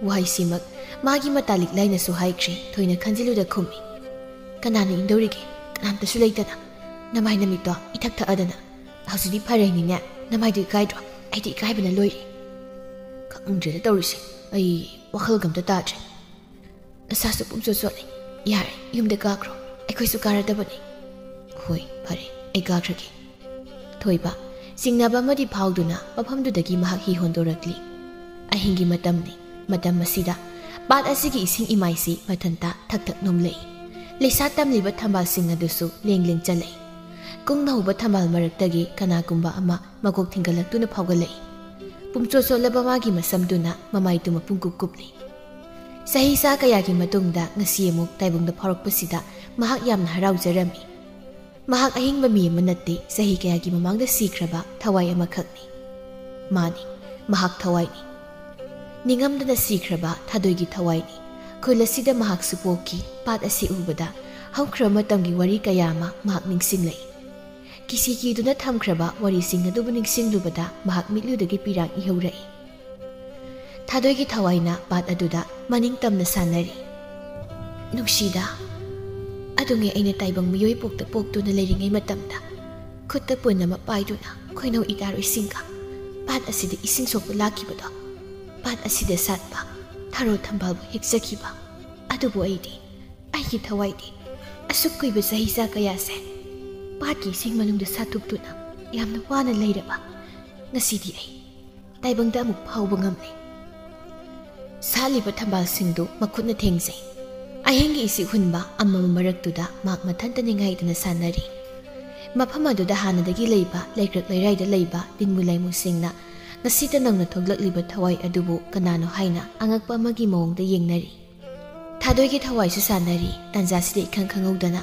ꯋꯥꯍꯩꯁꯤꯃꯛ ꯃꯥꯒꯤ ꯃꯇꯥ ꯂꯤꯛꯂꯥꯏꯅꯁꯨ ꯍꯥꯏꯈ꯭ꯔꯦ꯫ ꯊꯣꯏꯅ ꯈꯟꯖꯤꯜꯂꯨꯗ ꯈꯨꯝꯃꯤ, "ꯀꯅꯥꯅ ꯏꯟꯗꯧꯔꯤꯒꯦ? ꯀꯅꯥꯝꯇꯁꯨ ꯂꯩꯇꯅ꯫ ꯅꯃꯥꯏ ꯅꯃꯤꯠꯇꯣ ꯏꯊꯛ ꯊꯛꯑꯗꯅ꯫ ꯍꯧꯖꯤꯛꯇꯤ ꯐꯔꯦꯅꯤꯅꯦ, ꯅꯃꯥꯏꯗꯣ ꯏꯀꯥꯏꯗ꯭ꯔꯣ? ꯑꯩꯗꯤ ꯏꯀꯥꯏꯕꯅ ꯂꯣꯏꯔꯦ꯫" "ꯈꯪꯗ꯭ꯔꯦꯗ ꯇꯧꯔꯤꯁꯦ, ꯑꯩ ꯋꯥꯈꯜꯒ ꯑꯝꯇ ꯇꯥꯗ꯭ꯔꯦ꯫ ꯅꯁꯥꯁꯨ ꯄꯨꯝꯆꯣꯠ ꯆꯣꯠꯂꯦ꯫ ꯌꯥꯔꯦ, ꯌꯨꯝꯗ ꯀꯥꯈ꯭ꯔꯣ, ꯑꯩꯈꯣꯏꯁꯨ ꯀꯥꯔꯗꯕꯅꯤ꯫" "ꯍꯣꯏ, ꯐꯔꯦ, ꯑꯩ ꯀꯥꯈ꯭ꯔꯒꯦ꯫" ꯊꯣꯏꯕ ꯆꯤꯡꯅꯕ ꯑꯃꯗꯤ ꯐꯥꯎꯗꯨꯅ ꯃꯐꯝꯗꯨꯗꯒꯤ ꯃꯍꯥꯛ ꯍꯤ ꯍꯣꯟꯗꯣꯔꯛꯂꯤ꯫ ꯑꯍꯤꯡꯒꯤ ꯃꯇꯝꯅꯤ꯫ ꯃꯇꯝ ꯑꯁꯤꯗ ꯄꯥꯠ ꯑꯁꯤꯒꯤ ꯏꯁꯤꯡ ꯏꯃꯥꯏꯁꯤ ꯃꯊꯟꯇ ꯊꯛ ꯊꯛ ꯅꯣꯝꯂꯛꯏ꯫ ꯂꯩꯁꯥ ꯇꯝꯂꯤꯕ ꯊꯝꯕꯥꯜꯁꯤꯡ ꯑꯗꯨꯁꯨ ꯂꯦꯡ ꯂꯦꯡ ꯆꯠꯂꯛꯏ꯫ ꯀꯨꯡꯅ ꯍꯧꯕ ꯊꯝꯕꯥꯜ ꯃꯔꯛꯇꯒꯤ ꯀꯅꯥꯒꯨꯝꯕ ꯑꯃ ꯃꯀꯣꯛ ꯊꯤꯡꯒꯠꯂꯛꯇꯨꯅ ꯐꯥꯎꯒꯠꯂꯛꯏ꯫ ꯄꯨꯝꯆꯣꯠ ꯆꯣꯠꯂꯕ ꯃꯥꯒꯤ ꯃꯁꯝꯗꯨꯅ ꯃꯃꯥꯏꯗꯨ ꯃꯄꯨꯡ ꯀꯨꯞ ꯀꯨꯞꯂꯤ꯫ ꯆꯍꯤ ꯆꯥ ꯀꯌꯥꯒꯤ ꯃꯇꯨꯡꯗ ꯉꯁꯤ ꯑꯃꯨꯛ ꯇꯥꯏꯕꯪꯗ ꯐꯥꯎꯔꯛꯄꯁꯤꯗ ꯃꯍꯥꯛ ꯌꯥꯝꯅ ꯍꯔꯥꯎꯖꯔꯝꯃꯤ꯫ ꯃꯍꯥꯛ ꯑꯍꯤꯡꯕ ꯃꯤ ꯑꯃ ꯅꯠꯇꯦ, ꯆꯍꯤ ꯀꯌꯥꯒꯤ ꯃꯃꯥꯡꯗ ꯁꯤꯈ꯭ꯔꯕ ꯊꯋꯥꯏ ꯑꯃꯈꯛꯅꯤ꯫ ꯃꯥꯅꯤ, ꯃꯍꯥꯛ ꯊꯋꯥꯏꯅꯤ꯫ ꯅꯤꯡꯉꯝꯗꯅ ꯁꯤꯈ꯭ꯔꯕ ꯊꯥꯗꯣꯏꯒꯤ ꯊꯋꯥꯏꯅꯤ꯫ ꯈꯨꯜ ꯑꯁꯤꯗ ꯃꯍꯥꯛꯁꯨ ꯄꯣꯛꯈꯤ꯫ ꯄꯥꯠ ꯑꯁꯤ ꯎꯕꯗ ꯍꯧꯈ꯭ꯔꯕ ꯃꯇꯝꯒꯤ ꯋꯥꯔꯤ ꯀꯌꯥ ꯑꯃ ꯃꯍꯥꯛ ꯅꯤꯡꯁꯤꯡꯂꯛꯏ꯫ ꯀꯤꯁꯤ ꯀꯤꯗꯨꯅ ꯊꯝꯈ꯭ꯔꯕ ꯋꯥꯔꯤꯁꯤꯡ ꯑꯗꯨꯕꯨ ꯅꯤꯡꯁꯤꯡꯂꯨꯕꯗ ꯃꯍꯥꯛ ꯃꯤꯠꯂꯨꯗꯒꯤ ꯄꯤꯔꯥꯡ ꯏꯍꯧꯔꯛꯏ꯫ ꯊꯥꯗꯣꯏꯒꯤ ꯊꯋꯥꯏꯅ ꯄꯥꯠ ꯑꯗꯨꯗ ꯃꯅꯤꯡ ꯇꯝꯅ ꯁꯥꯟꯅꯔꯤ꯫ "ꯅꯨꯡꯁꯤꯗ, ꯑꯗꯨꯉꯩ ꯑꯩꯅ ꯇꯥꯏꯕꯪ ꯃꯤꯑꯣꯏ ꯄꯣꯛꯇ ꯄꯣꯛꯇꯨꯅ ꯂꯩꯔꯤꯉꯩ ꯃꯇꯝꯗ ꯈꯨꯠꯇ ꯄꯨꯟ ꯑꯃ ꯄꯥꯏꯗꯨꯅ ꯈꯣꯏꯅꯧ ꯏꯇꯥꯔꯣꯏꯁꯤꯡꯒ ꯄꯥꯠ ꯑꯁꯤꯗ ꯏꯁꯤꯡ ꯁꯣꯛꯄ ꯂꯥꯛꯈꯤꯕꯗꯣ, ꯄꯥꯠ ꯑꯁꯤꯗ ꯁꯥꯠꯄ ꯊꯔꯣ ꯊꯝꯕꯥꯜꯕꯨ ꯍꯦꯛꯆꯈꯤꯕ꯫ ꯑꯗꯨꯕꯨ ꯑꯩꯗꯤ, ꯑꯩꯒꯤ ꯊꯋꯥꯏꯗꯤ, ꯑꯁꯨꯛ ꯀꯨꯏꯕ ꯆꯍꯤ ꯆꯥ ꯀꯌꯥꯁꯦ ꯄꯥꯠꯀꯤ ꯏꯁꯤꯡ ꯃꯅꯨꯡꯗ ꯁꯥꯊꯨꯞꯇꯨꯅ ꯌꯥꯝꯅ ꯋꯥꯅ ꯂꯩꯔꯕ ꯉꯁꯤꯗꯤ ꯑꯩ ꯇꯥꯏꯕꯪꯗ ꯑꯃꯨꯛ ꯐꯥꯎꯕ ꯉꯝꯂꯦ꯫ ꯁꯥꯠꯂꯤꯕ ꯊꯝꯕꯥꯜꯁꯤꯡꯗꯨ ꯃꯈꯨꯠꯅ ꯊꯦꯡꯖꯩ꯫ ꯑꯍꯤꯡꯒꯤ ꯏꯁꯤꯛ ꯍꯨꯟꯕ ꯑꯃꯝꯕ ꯃꯔꯛꯇꯨꯗ ꯃꯍꯥꯛ ꯃꯊꯟꯇ ꯅꯤꯡꯉꯥꯏꯗꯅ ꯁꯥꯟꯅꯔꯤ꯫ ꯃꯐꯝ ꯑꯗꯨꯗ ꯍꯥꯟꯅꯗꯒꯤ ꯂꯩꯕ ꯂꯩꯀ꯭ꯔꯛ ꯂꯩꯔꯥꯏꯗ ꯂꯩꯕ ꯂꯤꯟꯃꯨ ꯂꯥꯏꯃꯨꯁꯤꯡꯅ ꯉꯁꯤꯇ ꯅꯧꯅ ꯊꯣꯛꯂꯛꯂꯤꯕ ꯊꯋꯥꯏ ꯑꯗꯨꯕꯨ ꯀꯅꯥꯅꯣ ꯍꯥꯏꯅ ꯑꯉꯛꯄ ꯑꯃꯒꯤ ꯃꯑꯣꯡꯗ ꯌꯦꯡꯅꯔꯤ꯫ ꯊꯥꯗꯣꯏꯒꯤ ꯊꯋꯥꯏꯁꯨ ꯁꯥꯟꯅꯔꯤ꯫ ꯇꯥꯟꯖꯥꯁꯤꯗ ꯏꯈꯪ ꯈꯪꯍꯧꯗꯅ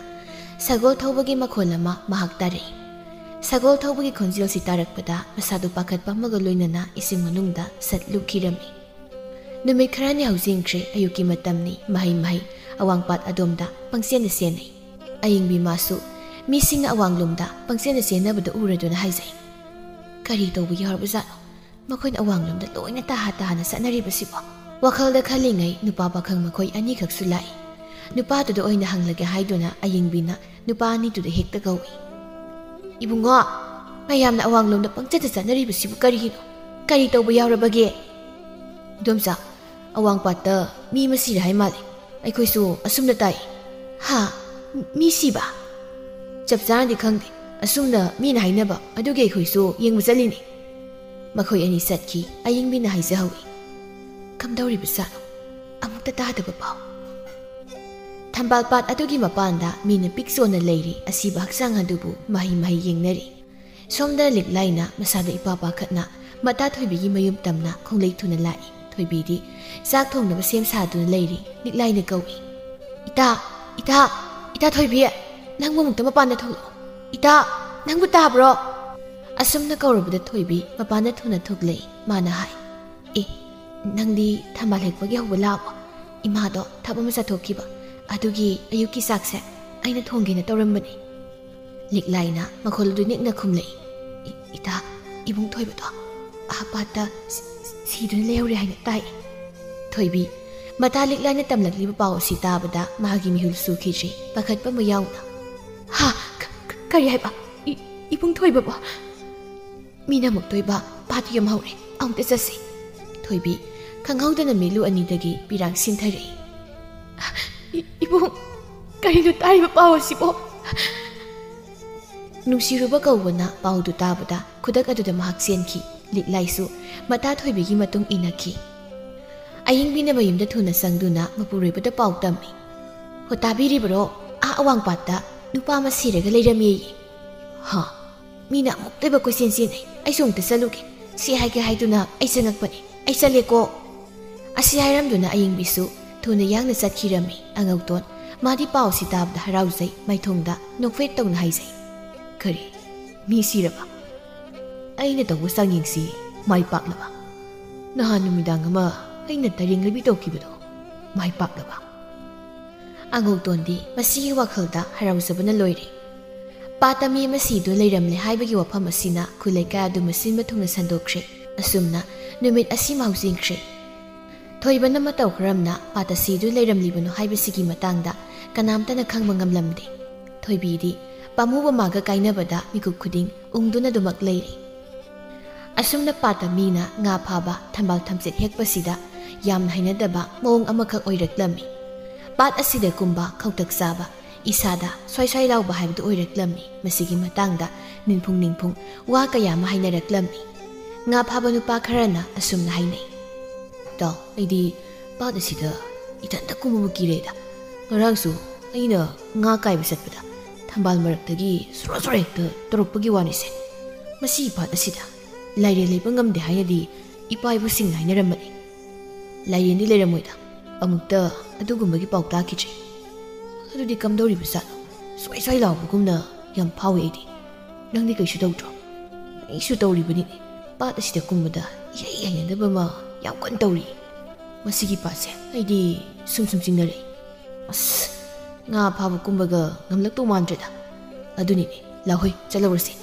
ꯁꯒꯣꯜ ꯊꯧꯕꯒꯤ ꯃꯈꯣꯜ ꯑꯃ ꯃꯍꯥꯛ ꯇꯥꯔꯛꯏ꯫ ꯁꯒꯣꯜ ꯊꯧꯕꯒꯤ ꯈꯣꯟꯖꯦꯜꯁꯤ ꯇꯥꯔꯛꯄꯗ ꯃꯁꯥꯗꯨ ꯄꯥꯈꯠꯄ ꯑꯃꯒ ꯂꯣꯏꯅꯅ ꯏꯁꯤꯡ ꯃꯅꯨꯡꯗ ꯁꯠ ꯂꯨꯞꯈꯤꯔꯝꯃꯤ꯫ ꯅꯨꯃꯤꯠ ꯈꯔꯅꯤ ꯍꯧꯖꯤꯟꯈ꯭ꯔꯦ꯫ ꯑꯌꯨꯛꯀꯤ ꯃꯇꯝꯅꯤ꯫ ꯃꯍꯩ ꯃꯍꯩ ꯑꯋꯥꯡꯄꯥꯠ ꯑꯗꯣꯝꯗ ꯄꯪꯆꯦꯟꯗ ꯆꯦꯟꯅꯩ꯫ ꯑꯌꯤꯡꯕꯤ ꯃꯥꯁꯨ ꯃꯤꯁꯤꯡꯅ ꯑꯋꯥꯡꯂꯣꯝꯗ ꯄꯪꯆꯦꯟꯗ ꯆꯦꯟꯅꯕꯗ ꯎꯔꯗꯨꯅ ꯍꯥꯏꯖꯩ, "ꯀꯔꯤ ꯇꯧꯕ ꯌꯥꯎꯔꯕꯖꯥꯠꯅꯣ? ꯃꯈꯣꯏꯅ ꯑꯋꯥꯡꯂꯣꯝꯗ ꯂꯣꯏꯅ ꯇꯥꯍꯥ ꯇꯥꯍꯥꯅ ꯆꯠꯅꯔꯤꯕꯁꯤꯕꯣ?" ꯋꯥꯈꯜꯗ ꯈꯜꯂꯤꯉꯩ ꯅꯨꯄꯥ ꯄꯥꯈꯪ ꯃꯈꯣꯏ ꯑꯅꯤꯈꯛꯁꯨ ꯂꯥꯛꯏ꯫ ꯅꯨꯄꯥꯗꯨꯗ ꯑꯣꯏꯅ ꯍꯪꯂꯒꯦ ꯍꯥꯏꯗꯨꯅ ꯑꯌꯤꯡꯕꯤꯅ ꯅꯨꯄꯥ ꯑꯅꯤꯗꯨꯗ ꯍꯦꯛꯇ ꯀꯧꯏ꯫ "ꯏꯕꯨꯡꯉꯣ, ꯃꯌꯥꯝꯅ ꯑꯋꯥꯡꯂꯣꯝꯗ ꯄꯪꯆꯠꯇ ꯆꯠꯅꯔꯤꯕꯁꯤꯕꯨ ꯀꯔꯤꯒꯤꯅꯣ? ꯀꯔꯤ ꯇꯧꯕ ꯌꯥꯎꯔꯕꯒꯦ?" "ꯏꯗꯣꯝꯆꯥ, ꯑꯋꯥꯡꯄꯥꯠꯇ ꯃꯤ ꯑꯃ ꯁꯤꯔꯦ ꯍꯥꯏ ꯃꯥꯜꯂꯦ꯫ ꯑꯩꯈꯣꯏꯁꯨ ꯑꯁꯨꯝꯅ ꯇꯥꯏ꯫" "ꯍꯥ? ꯃꯤ ꯁꯤꯕ?" "ꯆꯞ ꯆꯥꯅꯗꯤ ꯈꯪꯗꯦ꯫ ꯑꯁꯨꯝꯅ ꯃꯤꯅ ꯍꯥꯏꯅꯕ ꯑꯗꯨꯒꯤ ꯑꯩꯈꯣꯏꯁꯨ ꯌꯦꯡꯕ ꯆꯠꯂꯤꯅꯤ꯫" ꯃꯈꯣꯏ ꯑꯅꯤ ꯆꯠꯈꯤ꯫ ꯑꯌꯤꯡꯕꯤꯅ ꯍꯥꯏꯖꯍꯧꯏ, "ꯀꯝꯗꯧꯔꯤꯕꯖꯥꯠꯅꯣ? ꯑꯃꯨꯛꯇ ꯇꯥꯗꯕ ꯄꯥꯎ꯫" ꯊꯝꯕꯥꯜ ꯄꯥꯠ ꯑꯗꯨꯒꯤ ꯃꯄꯥꯟꯗ ꯃꯤꯅ ꯄꯤꯛ ꯆꯣꯟꯅ ꯂꯩꯔꯤ꯫ ꯑꯁꯤꯕ ꯍꯛꯆꯥꯡ ꯑꯗꯨꯕꯨ ꯃꯍꯩ ꯃꯍꯩ ꯌꯦꯡꯅꯔꯤ꯫ ꯁꯣꯝꯗ ꯂꯤꯛꯂꯥꯏꯅ ꯃꯁꯥꯗ ꯏꯄꯥ ꯄꯥꯈꯠꯅ ꯃꯇꯥ ꯊꯣꯏꯕꯤꯒꯤ ꯃꯌꯨꯝ ꯇꯝꯅ ꯈꯣꯡꯂꯩ ꯊꯨꯅ ꯂꯥꯛꯏ꯫ ꯊꯣꯏꯕꯤꯗꯤ ꯆꯥꯛ ꯊꯣꯡꯅꯕ ꯁꯦꯝ ꯁꯥꯗꯨꯅ ꯂꯩꯔꯤ꯫ ꯂꯤꯛꯂꯥꯏꯅ ꯀꯧꯏ, "ꯏꯇꯥ, ꯏꯇꯥ, ꯏꯇꯥ ꯊꯣꯏꯕꯤ, ꯅꯪꯕꯨ ꯑꯃꯨꯛꯇ ꯃꯄꯥꯟꯗ ꯊꯣꯛꯂꯛꯑꯣ꯫ ꯏꯇꯥ, ꯅꯪꯕꯨ ꯇꯥꯕ꯭ꯔꯣ?" ꯑꯁꯨꯝꯅ ꯀꯧꯔꯕꯗ ꯊꯣꯏꯕꯤ ꯃꯄꯥꯟꯗ ꯊꯨꯅ ꯊꯣꯛꯂꯛꯏ꯫ ꯃꯥꯅ ꯍꯥꯏ, "ꯑꯦ, ꯅꯪꯗꯤ ꯊꯝꯕꯥꯜ ꯍꯦꯛꯄꯒꯤ ꯍꯧꯕ ꯂꯥꯛꯑꯕꯣ? ꯏꯃꯥꯗꯣ ꯊꯕꯛ ꯑꯃ ꯆꯠꯊꯣꯛꯈꯤꯕ, ꯑꯗꯨꯒꯤ ꯑꯌꯨꯛꯀꯤ ꯆꯥꯛꯁꯦ ꯑꯩꯅ ꯊꯣꯡꯒꯦꯅ ꯇꯧꯔꯝꯕꯅꯤ꯫" ꯂꯤꯛꯂꯥꯏꯅ ꯃꯈꯣꯜ ꯑꯗꯨ ꯅꯤꯛꯅ ꯈꯨꯝꯂꯛꯏ, "ꯏ-, ꯏꯇꯥ, ꯏꯕꯨꯡ ꯊꯣꯏꯕꯗꯣ ꯑꯥ ꯄꯥꯠꯇ ꯁꯤ-, ꯁꯤ-, ꯁꯤꯗꯨꯅ ꯂꯩꯍꯧꯔꯦ ꯍꯥꯏꯅ ꯇꯥꯏ꯫" ꯊꯣꯏꯕꯤ, ꯃꯇꯥ ꯂꯤꯛꯂꯥꯏꯅ ꯇꯝꯂꯛꯂꯤꯕ ꯄꯥꯎ ꯑꯁꯤ ꯇꯥꯕꯗ ꯃꯥꯒꯤ ꯃꯤꯍꯨꯜ ꯁꯨꯈꯤꯗ꯭ꯔꯤ, ꯄꯥꯈꯠꯄ ꯑꯃ ꯌꯥꯎꯅ꯫ "ꯍꯥ? ꯀ-, ꯀ-, ꯀꯔꯤ ꯍꯥꯏꯕ? ꯏ-, ꯏꯕꯨꯡ ꯊꯣꯏꯕꯕꯣ?" "ꯃꯤꯅ ꯑꯃꯨꯛꯇꯣꯏꯕ ꯄꯥꯠꯇꯨ ꯌꯥꯝꯍꯧꯔꯦ, ꯑꯃꯨꯛꯇ ꯆꯠꯁꯤ꯫" ꯊꯣꯏꯕꯤ ꯈꯪꯍꯧꯗꯅ ꯃꯤꯠꯂꯨ ꯑꯅꯤꯗꯒꯤ ꯄꯤꯔꯥꯡ ꯁꯤꯟꯊꯔꯛꯏ꯫ "ꯏ-, ꯏꯕꯨꯡ!" ꯀꯔꯤꯅꯣ ꯇꯥꯔꯤꯕ ꯄꯥꯎ ꯑꯁꯤꯕꯣ? ꯅꯨꯡꯁꯤꯔꯨꯕ ꯀꯧꯕꯅ ꯄꯥꯎꯗꯨ ꯇꯥꯕꯗ ꯈꯨꯗꯛ ꯑꯗꯨꯗ ꯃꯍꯥꯛ ꯆꯦꯟꯈꯤ꯫ ꯂꯤꯛꯂꯥꯏꯁꯨ ꯃꯇꯥ ꯊꯣꯏꯕꯤꯒꯤ ꯃꯇꯨꯡ ꯏꯟꯅꯈꯤ꯫ ꯑꯌꯤꯡꯕꯤꯅ ꯃꯌꯨꯝꯗ ꯊꯨꯅ ꯆꯪꯗꯨꯅ ꯃꯄꯨꯔꯣꯏꯕꯗ ꯄꯥꯎ ꯇꯝꯃꯤ꯫ "ꯍꯣ, ꯇꯥꯕꯤꯔꯤꯕꯔꯣ? ꯑꯥ ꯑꯋꯥꯡꯄꯥꯠꯇ ꯅꯨꯄꯥ ꯑꯃ ꯁꯤꯔꯒ ꯂꯩꯔꯝꯃꯦꯌꯦ꯫" "ꯍꯥ?" ꯃꯤꯅ ꯑꯃꯨꯛꯇꯣꯏꯕ ꯀꯣꯏꯆꯦꯟ ꯆꯦꯟꯅꯩ꯫ ꯑꯩꯁꯨ ꯑꯃꯨꯛꯇ ꯆꯠꯂꯨꯒꯦ꯫ ꯁꯤ ꯍꯥꯏꯒꯦ ꯍꯥꯏꯗꯨꯅ ꯑꯩ ꯆꯪꯉꯛꯄꯅꯤ꯫ ꯑꯩ ꯆꯠꯂꯦꯀꯣ꯫ ꯑꯁꯤ ꯍꯥꯏꯔꯝꯗꯨꯅ ꯑꯌꯤꯡꯕꯤꯁꯨ ꯊꯨꯅ ꯌꯥꯡꯅ ꯆꯠꯈꯤꯔꯝꯃꯤ꯫ ꯑꯉꯧꯇꯣꯟ ꯃꯥꯗꯤ ꯄꯥꯎꯁꯤ ꯇꯥꯕꯗ ꯍꯔꯥꯎꯖꯩ, ꯃꯥꯏꯊꯣꯡꯗ ꯅꯣꯛꯐꯦꯠ ꯇꯧꯅ ꯍꯥꯏꯖꯩ꯫ "ꯀꯔꯤ? ꯃꯤ ꯁꯤꯔꯕ? ꯑꯩꯅ ꯇꯧꯕ ꯆꯥꯡꯌꯦꯡꯁꯤ ꯃꯥꯏ ꯄꯥꯛꯂꯕ? ꯅꯍꯥꯟ ꯅꯨꯃꯤꯗꯥꯡ ꯑꯃ ꯑꯩꯅ ꯇꯔꯦꯡ ꯂꯩꯕꯤ ꯇꯧꯈꯤꯕꯗꯣ ꯃꯥꯏ ꯄꯥꯛꯂꯕ?" ꯑꯉꯧꯇꯣꯟꯗꯤ ꯃꯁꯤꯒꯤ ꯋꯥꯈꯜꯗ ꯍꯔꯥꯎꯖꯕꯅ ꯂꯣꯏꯔꯦ꯫ ꯄꯥꯠꯇ ꯃꯤ ꯑꯃ ꯁꯤꯗꯨꯅ ꯂꯩꯔꯝꯂꯦ ꯍꯥꯏꯕꯒꯤ ꯋꯥꯐꯝ ꯑꯁꯤꯅ ꯈꯨꯜ ꯂꯩꯀꯥꯏ ꯑꯗꯨ ꯃꯁꯤꯟꯕ ꯊꯨꯡꯅ ꯁꯟꯗꯣꯛꯈ꯭ꯔꯦ꯫ ꯑꯁꯨꯝꯅ ꯅꯨꯃꯤꯠ ꯑꯁꯤꯃ ꯍꯧꯖꯤꯟꯈ꯭ꯔꯦ꯫ ꯊꯣꯏꯕꯅ ꯃꯇꯧ ꯀꯔꯝꯅ ꯄꯥꯠꯇ ꯁꯤꯗꯨꯅ ꯂꯩꯔꯝꯂꯤꯕꯅꯣ ꯍꯥꯏꯕꯁꯤꯒꯤ ꯃꯇꯥꯡꯗ ꯀꯅꯥꯝꯇꯅ ꯈꯪꯕ ꯉꯝꯂꯝꯗꯦ꯫ ꯊꯣꯏꯕꯤꯗꯤ ꯄꯥꯝꯃꯨꯕ ꯃꯥꯒ ꯀꯥꯏꯅꯕꯗ ꯃꯤꯀꯨꯞ ꯈꯨꯗꯤꯡ ꯎꯪꯗꯨꯅ ꯑꯗꯨꯃꯛ ꯂꯩꯔꯤ꯫ ꯑꯁꯨꯝꯅ ꯄꯥꯠꯇ ꯃꯤꯅ ꯉꯥ ꯐꯥꯕ, ꯊꯝꯕꯥꯜ ꯊꯝꯆꯦꯠ ꯍꯦꯛꯄꯁꯤꯗ ꯌꯥꯝꯅ ꯍꯩꯅꯗꯕ ꯃꯑꯣꯡ ꯑꯃꯈꯛ ꯑꯣꯏꯔꯛꯂꯝꯃꯤ꯫ ꯄꯥꯠ ꯑꯁꯤꯗ ꯀꯨꯝꯕ ꯈꯧꯇꯛ ꯆꯥꯕ, ꯏꯁꯥꯗ ꯁ꯭ꯋꯥꯏ ꯁ꯭ꯋꯥꯏ ꯂꯥꯎꯕ ꯍꯥꯏꯕꯗꯨ ꯑꯣꯏꯔꯛꯂꯝꯃꯤ꯫ ꯃꯁꯤꯒꯤ ꯃꯇꯥꯡꯗ ꯅꯤꯡꯐꯨꯡ ꯅꯤꯡꯐꯨꯡ ꯋꯥ ꯀꯌꯥ ꯑꯃ ꯍꯥꯏꯅꯔꯛꯂꯝꯃꯤ꯫ ꯉꯥ ꯐꯥꯕ ꯅꯨꯄꯥ ꯈꯔꯅ ꯑꯁꯨꯝꯅ ꯍꯥꯏꯅꯩ꯫ "ꯏꯇꯥꯎ, ꯑꯩꯗꯤ ꯄꯥꯠ ꯑꯁꯤꯗ ꯏꯊꯟꯇ ꯀꯨꯝꯕꯕꯨ ꯀꯤꯔꯦꯗ꯫ ꯉꯔꯥꯡꯁꯨ ꯑꯩꯅ ꯉꯥ ꯀꯥꯏꯕ ꯆꯠꯄꯗ ꯊꯝꯕꯥꯜ ꯃꯔꯛꯇꯒꯤ ꯁꯣꯔꯣ ꯁꯣꯔꯣ ꯍꯦꯛꯇ ꯇꯧꯔꯛꯄꯒꯤ ꯋꯥꯅꯤꯁꯦ꯫ ꯃꯁꯤꯒꯤ ꯄꯥꯠ ꯑꯁꯤꯗ ꯂꯥꯏꯔꯦꯟ ꯂꯩꯕ ꯉꯝꯗꯦ ꯍꯥꯏꯅꯗꯤ ꯏꯄꯥ ꯏꯄꯨꯁꯤꯡꯅ ꯍꯥꯏꯅꯔꯝꯕꯅꯤ꯫ ꯂꯥꯏꯔꯦꯟꯗꯤ ꯂꯩꯔꯝꯃꯣꯏꯗ, ꯑꯃꯨꯛꯇ ꯑꯗꯨꯒꯨꯝꯕꯒꯤ ꯄꯥꯎ ꯇꯥꯈꯤꯗ꯭ꯔꯤ꯫ ꯑꯗꯨꯗꯤ ꯀꯝꯗꯧꯔꯤꯕ ꯖꯥꯠꯅꯣ? ꯁ꯭ꯋꯥꯏ ꯁ꯭ꯋꯥꯏ ꯂꯥꯎꯕꯒꯨꯝꯅ ꯌꯥꯝ ꯐꯥꯎꯏ ꯑꯩꯗꯤ꯫ ꯅꯪꯗꯤ ꯀꯩꯁꯨ ꯇꯧꯗ꯭ꯔꯣ?" "ꯑꯩꯁꯨ ꯇꯧꯔꯤꯕꯅꯤꯅꯦ꯫ ꯄꯥꯠ ꯑꯁꯤꯗ ꯀꯨꯝꯕꯗ ꯏꯍꯩ ꯍꯩꯅꯗꯕ ꯑꯃ ꯌꯥꯝ ꯀꯟꯅ ꯇꯧꯔꯤ꯫ ꯃꯁꯤꯒꯤ ꯄꯥꯠꯁꯦ ꯑꯩꯗꯤ ꯁꯨꯝ ꯁꯨꯝ ꯆꯤꯡꯅꯔꯛꯏ꯫ ꯑꯁ, ꯉꯥ ꯐꯥꯕ ꯀꯨꯝꯕꯒ ꯉꯝꯂꯛꯇꯧ ꯃꯥꯟꯗ꯭ꯔꯦꯗ꯫ ꯑꯗꯨꯅꯤꯅꯦ, ꯂꯥꯍꯣꯏ, ꯆꯠꯍꯧꯔꯁꯤ꯫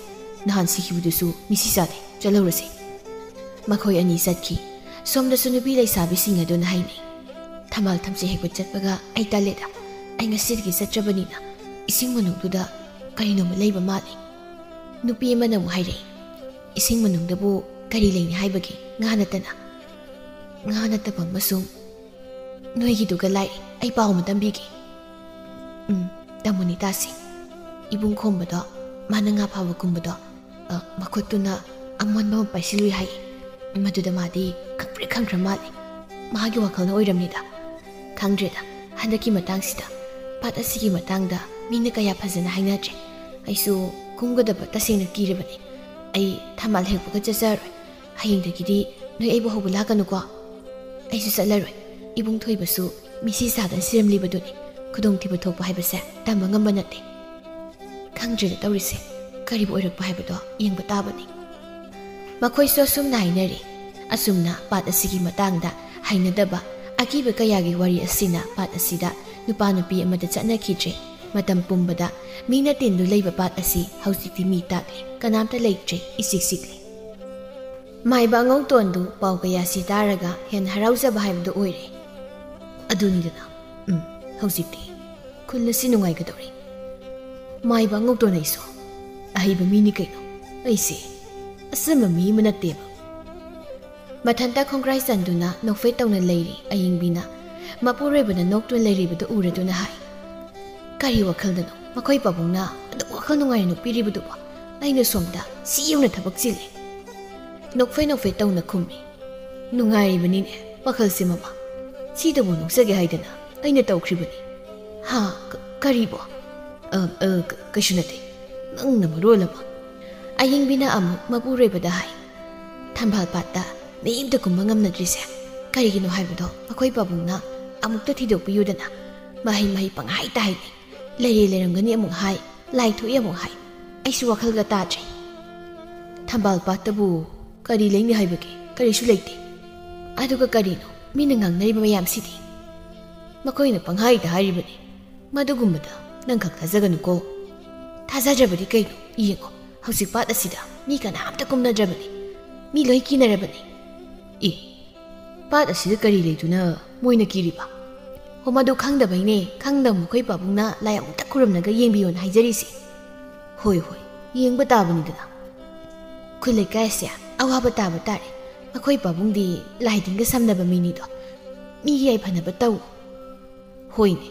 ꯅꯍꯥꯟ ꯁꯤꯈꯤꯕꯗꯨꯁꯨ ꯃꯤꯁꯤ ꯆꯥꯗꯦ, ꯆꯠꯍꯧꯔꯁꯤ꯫" ꯃꯈꯣꯏ ꯑꯅꯤ ꯆꯠꯈꯤ꯫ ꯁꯣꯝꯗꯁꯨ ꯅꯨꯄꯤ ꯂꯩꯁꯥꯕꯤꯁꯤꯡ ꯑꯗꯨꯅ ꯍꯥꯏꯅꯩ, "ꯊꯝꯕꯥꯜ ꯊꯝꯆꯦꯠ ꯍꯦꯛꯄ ꯆꯠꯄꯒ ꯑꯩ ꯇꯜꯂꯦꯗ꯫ ꯑꯩ ꯉꯁꯤꯗꯒꯤ ꯆꯠꯇ꯭ꯔꯕꯅꯤꯅ ꯏꯁꯤꯡ ꯃꯅꯨꯡꯗꯨꯗ ꯀꯔꯤꯅꯣꯝꯃ ꯂꯩꯕ ꯃꯥꯜꯂꯤ꯫" ꯅꯨꯄꯤ ꯑꯃꯅ ꯑꯃꯨꯛ ꯍꯥꯏꯔꯛꯏ, "ꯏꯁꯤꯡ ꯃꯅꯨꯡꯗꯕꯨ ꯀꯔꯤ ꯂꯩꯅꯤ ꯍꯥꯏꯕꯒꯦ? ꯉꯥ ꯅꯠꯇꯅ?" "ꯉꯥ ꯅꯠꯇꯕ ꯑꯃꯁꯨ ꯅꯣꯏꯒꯤꯗꯨꯒ ꯂꯥꯏ꯫ ꯑꯩ ꯄꯥꯎ ꯑꯃ ꯇꯝꯕꯤꯒꯦ꯫" ꯎꯝ, ꯇꯥꯃꯣ ꯅꯤꯇꯥꯁꯤ꯫ ꯏꯕꯨꯡ ꯈꯣꯝꯕꯗꯣ, ꯃꯥꯅ ꯉꯥ ꯐꯥꯕ ꯀꯨꯝꯕꯗꯣ, ꯑ, ꯃꯈꯨꯠꯇꯨꯅ ꯑꯃꯣꯟꯕ ꯑꯃ ꯄꯥꯏꯁꯤꯜꯂꯨꯏ ꯍꯥꯏꯌꯦ꯫ ꯃꯗꯨꯗ ꯃꯥꯗꯤ ꯈꯪꯄ꯭ꯔꯦꯛ ꯈꯪꯈ꯭ꯔ ꯃꯥꯜꯂꯦ꯫ ꯃꯥꯒꯤ ꯋꯥꯈꯜꯅ ꯑꯣꯏꯔꯝꯅꯤꯗ꯫ ꯈꯪꯗ꯭ꯔꯦꯗ, ꯍꯟꯗꯛꯀꯤ ꯃꯇꯥꯡꯁꯤꯗ ꯄꯥꯠ ꯑꯁꯤꯒꯤ ꯃꯇꯥꯡꯗ ꯃꯤꯅ ꯀꯌꯥ ꯐꯖꯅ ꯍꯥꯏꯅꯗ꯭ꯔꯦ꯫ ꯑꯩꯁꯨ ꯀꯨꯝꯒꯗꯕ ꯇꯁꯦꯡꯅ ꯀꯤꯔꯕꯅꯤ꯫ ꯑꯩ ꯊꯝꯕꯥꯜ ꯍꯦꯛꯄꯒ ꯆꯠꯆꯔꯣꯏ꯫ ꯍꯌꯦꯡꯗꯒꯤꯗꯤ ꯅꯣꯏ ꯑꯩꯕꯨ ꯍꯧꯕ ꯂꯥꯛꯀꯅꯨꯀꯣ꯫ ꯑꯩꯁꯨ ꯆꯠꯂꯔꯣꯏ꯫ ꯏꯕꯨꯡ ꯊꯣꯏꯕꯁꯨ ꯃꯤꯁꯤ ꯁꯥꯗꯅ ꯁꯤꯔꯝꯂꯤꯕꯗꯨꯅꯤ꯫ ꯈꯨꯗꯣꯡꯊꯤꯕ ꯊꯣꯛꯄ ꯍꯥꯏꯕꯁꯦ ꯇꯝꯕ ꯉꯝꯕ ꯅꯠꯇꯦ꯫ ꯈꯪꯗ꯭ꯔꯦꯗ ꯇꯧꯔꯤꯁꯦ, ꯀꯔꯤꯕꯨ ꯑꯣꯏꯔꯛꯄ ꯍꯥꯏꯕꯗꯣ ꯌꯦꯡꯕ ꯇꯥꯕꯅꯤ꯫ ꯃꯈꯣꯏꯁꯨ ꯑꯁꯨꯝꯅ ꯍꯥꯏꯅꯔꯤ꯫ ꯑꯁꯨꯝꯅ ꯄꯥꯠ ꯑꯁꯤꯒꯤ ꯃꯇꯥꯡꯗ ꯍꯩꯅꯗꯕ ꯑꯀꯤꯕ ꯀꯌꯥꯒꯤ ꯋꯥꯔꯤ ꯑꯁꯤꯅ ꯄꯥꯠ ꯑꯁꯤꯗ ꯅꯨꯄꯥ ꯅꯨꯄꯤ ꯑꯃꯠꯇ ꯆꯠꯅꯈꯤꯗ꯭ꯔꯦ꯫ ꯃꯇꯝ ꯄꯨꯝꯕꯗ ꯃꯤꯅ ꯇꯤꯟꯗꯨ ꯂꯩꯕ ꯄꯥꯠ ꯑꯁꯤ ꯍꯧꯖꯤꯛꯇꯤ ꯃꯤ ꯇꯥꯛꯂꯦ, ꯀꯅꯥꯝꯇ ꯂꯩꯇ꯭ꯔꯦ, ꯏꯆꯤꯛ ꯆꯤꯛꯂꯦ꯫ ꯃꯥꯏꯕ ꯑꯉꯧꯇꯣꯟꯗꯨ ꯄꯥꯎ ꯀꯌꯥꯁꯤ ꯇꯥꯔꯒ ꯍꯦꯟꯅ ꯍꯔꯥꯎꯖꯕ ꯍꯥꯏꯕꯗꯨ ꯑꯣꯏꯔꯦ꯫ ꯑꯗꯨꯅꯤꯗꯅ, ꯎꯝ, ꯍꯧꯖꯤꯛꯇꯤ ꯈꯨꯜ ꯑꯁꯤ ꯅꯨꯡꯉꯥꯏꯒꯗꯧꯔꯦ꯫ ꯃꯥꯏꯕ ꯑꯉꯧꯇꯣꯟ ꯑꯩꯁꯨ ꯑꯍꯩꯕ ꯃꯤꯅꯤ ꯀꯩꯅꯣ꯫ ꯑꯩꯁꯦ ꯑꯆꯝꯕ ꯃꯤ ꯑꯃ ꯅꯠꯇꯦꯕ꯫ ꯃꯊꯟꯇ ꯈꯣꯡꯒ꯭ꯔꯥꯏ ꯆꯟꯗꯨꯅ ꯅꯣꯛꯐꯦꯠ ꯇꯧꯅ ꯂꯩꯔꯤ ꯑꯌꯤꯡꯕꯤꯅ꯫ ꯃꯄꯨꯔꯣꯏꯕꯅ ꯅꯣꯛꯇꯨꯅ ꯂꯩꯔꯤꯕꯗꯨ ꯎꯔꯗꯨꯅ ꯍꯥꯏ, "ꯀꯔꯤ ꯋꯥꯈꯜꯗꯅꯣ ꯃꯈꯣꯏ ꯄꯥꯕꯨꯡꯅ ꯑꯗꯨꯛ ꯋꯥꯈꯜ ꯅꯨꯡꯉꯥꯏꯅ ꯅꯣꯛꯄꯤꯔꯤꯕꯗꯨꯕꯣ? ꯑꯩꯅ ꯁꯣꯝꯗ ꯁꯤ ꯌꯧꯅ ꯊꯕꯛ ꯆꯤꯜꯂꯤ꯫" ꯅꯣꯛꯐꯦꯠ ꯅꯣꯛꯐꯦꯠ ꯇꯧꯅ ꯈꯨꯝꯃꯤ, "ꯅꯨꯡꯉꯥꯏꯔꯤꯕꯅꯤꯅꯦ ꯋꯥꯈꯜꯁꯦ ꯃꯃꯥ꯫ ꯁꯤꯗꯕꯨ ꯅꯣꯛꯆꯒꯦ ꯍꯥꯏꯗꯅ ꯑꯩꯅ ꯇꯧꯈ꯭ꯔꯤꯕꯅꯤ꯫ ꯍꯥ, ꯀ-, ꯀꯔꯤꯕꯣ? ꯑ, ꯑ, ꯀ-, ꯀꯩꯁꯨ ꯅꯠꯇꯦ꯫ ꯅꯪꯅ ꯃꯔꯣꯜ ꯑꯃ꯫" ꯑꯌꯤꯡꯕꯤꯅ ꯑꯃꯨꯛ ꯃꯄꯨꯔꯣꯏꯕꯗ ꯍꯥꯏ, "ꯊꯝꯕꯥꯜ ꯄꯥꯠꯇ ꯃꯤ ꯑꯝꯇ ꯀꯨꯝꯕ ꯉꯝꯅꯗ꯭ꯔꯤꯁꯦ ꯀꯔꯤꯒꯤꯅꯣ ꯍꯥꯏꯕꯗꯣ ꯃꯈꯣꯏ ꯄꯥꯕꯨꯡꯅ ꯑꯃꯨꯛꯇ ꯊꯤꯗꯣꯛꯄꯤꯌꯨꯗꯅ꯫ ꯃꯍꯩ ꯃꯍꯩ ꯄꯪꯍꯥꯏꯇ ꯍꯥꯏꯅꯩ꯫ ꯂꯩꯔꯦ ꯂꯩꯔꯝꯒꯅꯤ ꯑꯃꯨꯛ ꯍꯥꯏ, ꯂꯥꯏ ꯊꯣꯛꯏ ꯑꯃꯨꯛ ꯍꯥꯏ꯫ ꯑꯩꯁꯨ ꯋꯥꯈꯜꯒ ꯇꯥꯗ꯭ꯔꯦ꯫ ꯊꯝꯕꯥꯜ ꯄꯥꯠꯇꯕꯨ ꯀꯔꯤ ꯂꯩꯅꯤ ꯍꯥꯏꯕꯒꯦ? ꯀꯔꯤꯁꯨ ꯂꯩꯇꯦ꯫ ꯑꯗꯨꯒ ꯀꯔꯤꯅꯣ ꯃꯤꯅ ꯉꯥꯡꯅꯔꯤꯕ ꯃꯌꯥꯝꯁꯤꯗꯤ? ꯃꯈꯣꯏꯅ ꯄꯪꯍꯥꯏꯗ ꯍꯥꯏꯔꯤꯕꯅꯤ꯫ ꯃꯗꯨꯒꯨꯝꯕꯗ ꯅꯪ ꯈꯛ ꯊꯥꯖꯒꯅꯨꯀꯣ꯫" "ꯊꯥꯖꯗ꯭ꯔꯕꯗꯤ ꯀꯩꯅꯣ? ꯌꯦꯡꯉꯣ, ꯍꯧꯖꯤꯛ ꯄꯥꯠ ꯑꯁꯤꯗ ꯃꯤ ꯀꯅꯥꯝꯇ ꯀꯨꯝꯅꯗ꯭ꯔꯕꯅꯤ꯫ ꯃꯤ ꯂꯣꯏ ꯀꯤꯅꯔꯕꯅꯤ꯫" "ꯑꯦ, ꯄꯥꯠ ꯑꯁꯤꯗ ꯀꯔꯤ ꯂꯩꯗꯨꯅ ꯃꯣꯏꯅ ꯀꯤꯔꯤꯕ?" "ꯍꯣ, ꯃꯗꯨ ꯈꯪꯗꯕꯩꯅꯦ, ꯈꯪꯗꯕ ꯃꯈꯣꯏ ꯄꯥꯕꯨꯡꯅ ꯂꯥꯏ ꯑꯃꯨꯛꯇ ꯈꯨꯔꯨꯝꯂꯒ ꯌꯦꯡꯕꯤꯌꯣꯅ ꯍꯥꯏꯖꯔꯤꯁꯦ꯫" "ꯍꯣꯏ, ꯍꯣꯏ, ꯌꯦꯡꯕ ꯇꯥꯕꯅꯤꯗꯅ꯫ ꯈꯨꯜ ꯂꯩꯀꯥꯏꯁꯦ ꯑꯋꯥꯕ ꯇꯥꯕ ꯇꯥꯔꯦ꯫ ꯃꯈꯣꯏ ꯄꯥꯕꯨꯡꯗꯤ ꯂꯥꯏ ꯇꯤꯟꯒ ꯁꯝꯅꯕ ꯃꯤꯅꯤꯗꯣ꯫ ꯃꯤꯒꯤ ꯌꯥꯏꯐꯅꯕ ꯇꯧ꯫" "ꯍꯣꯏꯅꯦ,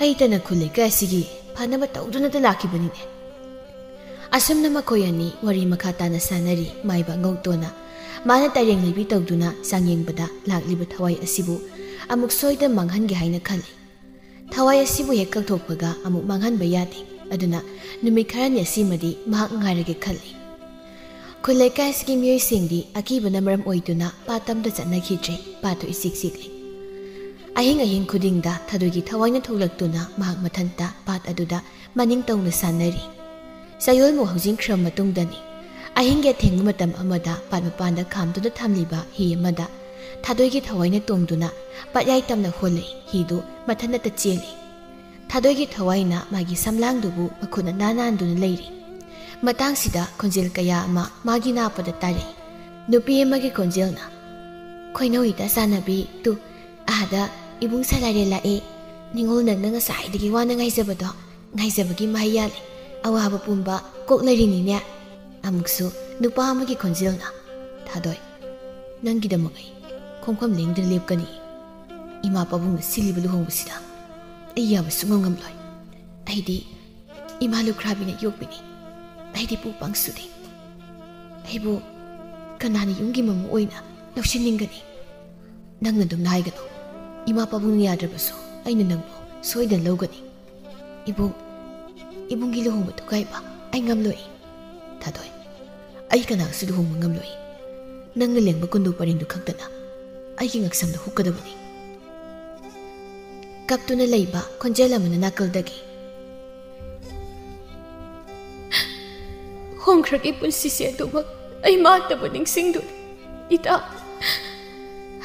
ꯑꯩꯇꯅ ꯈꯨꯜ ꯂꯩꯀꯥꯏ ꯑꯁꯤꯒꯤ ꯐꯅꯕ ꯇꯧꯗꯨꯅꯇ ꯂꯥꯛꯈꯤꯕꯅꯤꯅꯦ꯫ ꯑꯁꯨꯝꯅ ꯃꯈꯣꯏ ꯑꯅꯤ ꯋꯥꯔꯤ ꯃꯈꯥ ꯇꯥꯅ ꯁꯥꯟꯅꯔꯤ꯫ ꯃꯥꯏꯕ ꯉꯧꯇꯣꯟꯅ ꯃꯥꯅ ꯇꯔꯦꯡ ꯂꯩꯕꯤ ꯇꯧꯗꯨꯅ ꯆꯥꯡꯌꯦꯡꯕꯗ ꯂꯥꯛꯂꯤꯕ ꯊꯋꯥꯏ ꯑꯁꯤꯕꯨ ꯑꯃꯨꯛ ꯁꯣꯏꯗꯅ ꯃꯥꯡꯍꯟꯒꯦ ꯍꯥꯏꯅ ꯈꯜꯂꯤ꯫ ꯊꯋꯥꯏ ꯑꯁꯤꯕꯨ ꯍꯦꯛ ꯀꯛꯊꯣꯛꯄꯒ ꯑꯃꯨꯛ ꯃꯥꯡꯍꯟꯕ ꯌꯥꯗꯦ꯫ ꯑꯗꯨꯅ ꯅꯨꯃꯤꯠ ꯈꯔꯅꯤ ꯑꯁꯤꯃꯗꯤ ꯃꯍꯥꯛ ꯉꯥꯏꯔꯒꯦ ꯈꯜꯂꯤ꯫ ꯈꯨꯜ ꯂꯩꯀꯥꯏ ꯑꯁꯤꯒꯤ ꯃꯤꯑꯣꯏꯁꯤꯡꯗꯤ ꯑꯀꯤꯕꯅ ꯃꯔꯝ ꯑꯣꯏꯗꯨꯅ ꯄꯥꯠ ꯑꯃꯗ ꯆꯠꯅꯈꯤꯗ꯭ꯔꯦ꯫ ꯄꯥꯠꯇꯨ ꯏꯆꯤꯛ ꯆꯤꯛꯂꯤ꯫ ꯑꯍꯤꯡ ꯑꯍꯤꯡ ꯈꯨꯗꯤꯡꯗ ꯊꯥꯗꯣꯏꯒꯤ ꯊꯋꯥꯏꯅ ꯊꯣꯛꯂꯛꯇꯨꯅ ꯃꯍꯥꯛ ꯃꯊꯟꯇ ꯄꯥꯠ ꯑꯗꯨꯗ ꯃꯅꯤꯡ ꯇꯧꯅ ꯁꯥꯟꯅꯔꯤ꯫ ꯆꯌꯣꯜꯃꯨꯛ ꯍꯧꯖꯤꯟꯈ꯭ꯔꯕ ꯃꯇꯨꯡꯗꯅꯤ꯫ ꯑꯍꯤꯡꯒꯤ ꯑꯊꯦꯡꯕ ꯃꯇꯝ ꯑꯃꯗ ꯄꯥꯠ ꯃꯄꯥꯟꯗ ꯈꯥꯝꯗꯨꯅ ꯊꯝꯂꯤꯕ ꯍꯤ ꯑꯃꯗ ꯊꯥꯗꯣꯏꯒꯤ ꯊꯋꯥꯏꯅ ꯇꯣꯡꯗꯨꯅ ꯄꯥꯠꯌꯥꯏ ꯇꯝꯅ ꯍꯣꯜꯂꯛꯏ꯫ ꯍꯤꯗꯨ ꯃꯊꯟꯇ ꯆꯦꯜꯂꯤ꯫ ꯊꯥꯗꯣꯏꯒꯤ ꯊꯋꯥꯏꯅ ꯃꯥꯒꯤ ꯁꯝꯂꯥꯡꯗꯨꯕꯨ ꯃꯈꯨꯠꯅ ꯅꯥꯟ ꯅꯥꯟꯗꯨꯅ ꯂꯩꯔꯤ꯫ ꯃꯇꯥꯡꯁꯤꯗ ꯈꯣꯟꯖꯦꯜ ꯀꯌꯥ ꯑꯃ ꯃꯥꯒꯤ ꯅꯥꯄꯗ ꯇꯥꯔꯛꯏ꯫ ꯅꯨꯄꯤ ꯑꯃꯒꯤ ꯈꯣꯟꯖꯦꯜꯅ, "ꯈꯣꯏꯅꯧ ꯏꯇꯥ ꯆꯥꯟꯅꯕꯤ, ꯇꯨ, ꯑꯥꯗ ꯏꯕꯨꯡ ꯁꯂꯥꯏꯔꯦꯜ ꯂꯥꯛꯑꯦ꯫ ꯅꯤꯉꯣꯜ ꯅꯪꯅ ꯉꯁꯥꯏꯗꯒꯤ ꯋꯥꯅ ꯉꯥꯏꯖꯕꯗꯣ, ꯉꯥꯏꯖꯕꯒꯤ ꯃꯍꯩ ꯌꯥꯜꯂꯦ꯫ ꯑꯋꯥꯕ ꯄꯨꯝꯕ ꯀꯣꯛꯂꯔꯤꯅꯤꯅꯦ꯫" ꯑꯃꯨꯛꯁꯨ ꯅꯨꯄꯥ ꯑꯃꯒꯤ ꯈꯣꯟꯖꯦꯜꯅ, "ꯊꯥꯗꯣꯏ, ꯅꯪꯒꯤꯗꯃꯛ ꯑꯩ ꯈꯣꯡꯐꯝ ꯂꯦꯡꯗꯅ ꯂꯦꯞꯀꯅꯤ꯫ ꯏꯃꯥ ꯄꯥꯕꯨꯡꯅ ꯁꯤꯜꯂꯤꯕ ꯂꯨꯍꯣꯡꯕꯁꯤꯗ ꯑꯩ ꯌꯥꯕ ꯁꯨꯡꯉꯝ ꯉꯝꯂꯣꯏ꯫ ꯑꯩꯗꯤ ꯏꯃꯥ ꯂꯨꯈ꯭ꯔꯥꯕꯤꯅ ꯌꯣꯛꯄꯤꯅꯤ꯫ ꯑꯩꯗꯤ ꯄꯨ ꯄꯥꯡꯁꯨꯗꯦ꯫ ꯑꯩꯕꯨ ꯀꯅꯥꯅ ꯌꯨꯝꯒꯤ ꯃꯃꯧ ꯑꯣꯏꯅ ꯂꯧꯁꯤꯟꯅꯤꯡꯒꯅꯤ? ꯅꯪꯅ ꯑꯗꯨꯝꯅ ꯍꯥꯏꯒꯅꯨ꯫ ꯏꯃꯥ ꯄꯥꯕꯨꯡꯅ ꯌꯥꯗ꯭ꯔꯕꯁꯨ ꯑꯩꯅ ꯅꯪꯕꯨ ꯁꯣꯏꯗꯅ ꯂꯧꯒꯅꯤ꯫ ꯏꯕꯨꯡ, ꯏꯕꯨꯡꯒꯤ ꯂꯨꯍꯣꯡꯕ ꯊꯨꯒꯥꯏꯕ ꯑꯩ ꯉꯝꯂꯣꯏ꯫ ꯊꯥꯗꯣꯏ, ꯑꯩ ꯀꯅꯥꯒꯁꯨ ꯂꯨꯍꯣꯡꯕ ꯉꯝꯂꯣꯏ꯫ ꯅꯪꯅ ꯂꯦꯡꯕ ꯀꯨꯟꯗꯣ ꯄꯔꯦꯡꯗꯨ ꯈꯛꯇꯅ ꯑꯩꯒꯤ ꯉꯛꯁꯝꯗ ꯍꯨꯛꯀꯗꯕꯅꯤ꯫" ꯀꯞꯇꯨꯅ ꯂꯩꯕ ꯈꯣꯟꯖꯦꯜ ꯑꯃꯅ ꯅꯥꯀꯜꯗꯒꯤ, "ꯍꯣꯡꯈ꯭ꯔꯒꯦ ꯄꯨꯟꯁꯤꯁꯦ ꯑꯗꯨꯃꯛ ꯑꯩ ꯃꯥꯇꯕꯨ ꯅꯤꯡꯁꯤꯡꯗꯨꯅ꯫ ꯏꯇꯥ,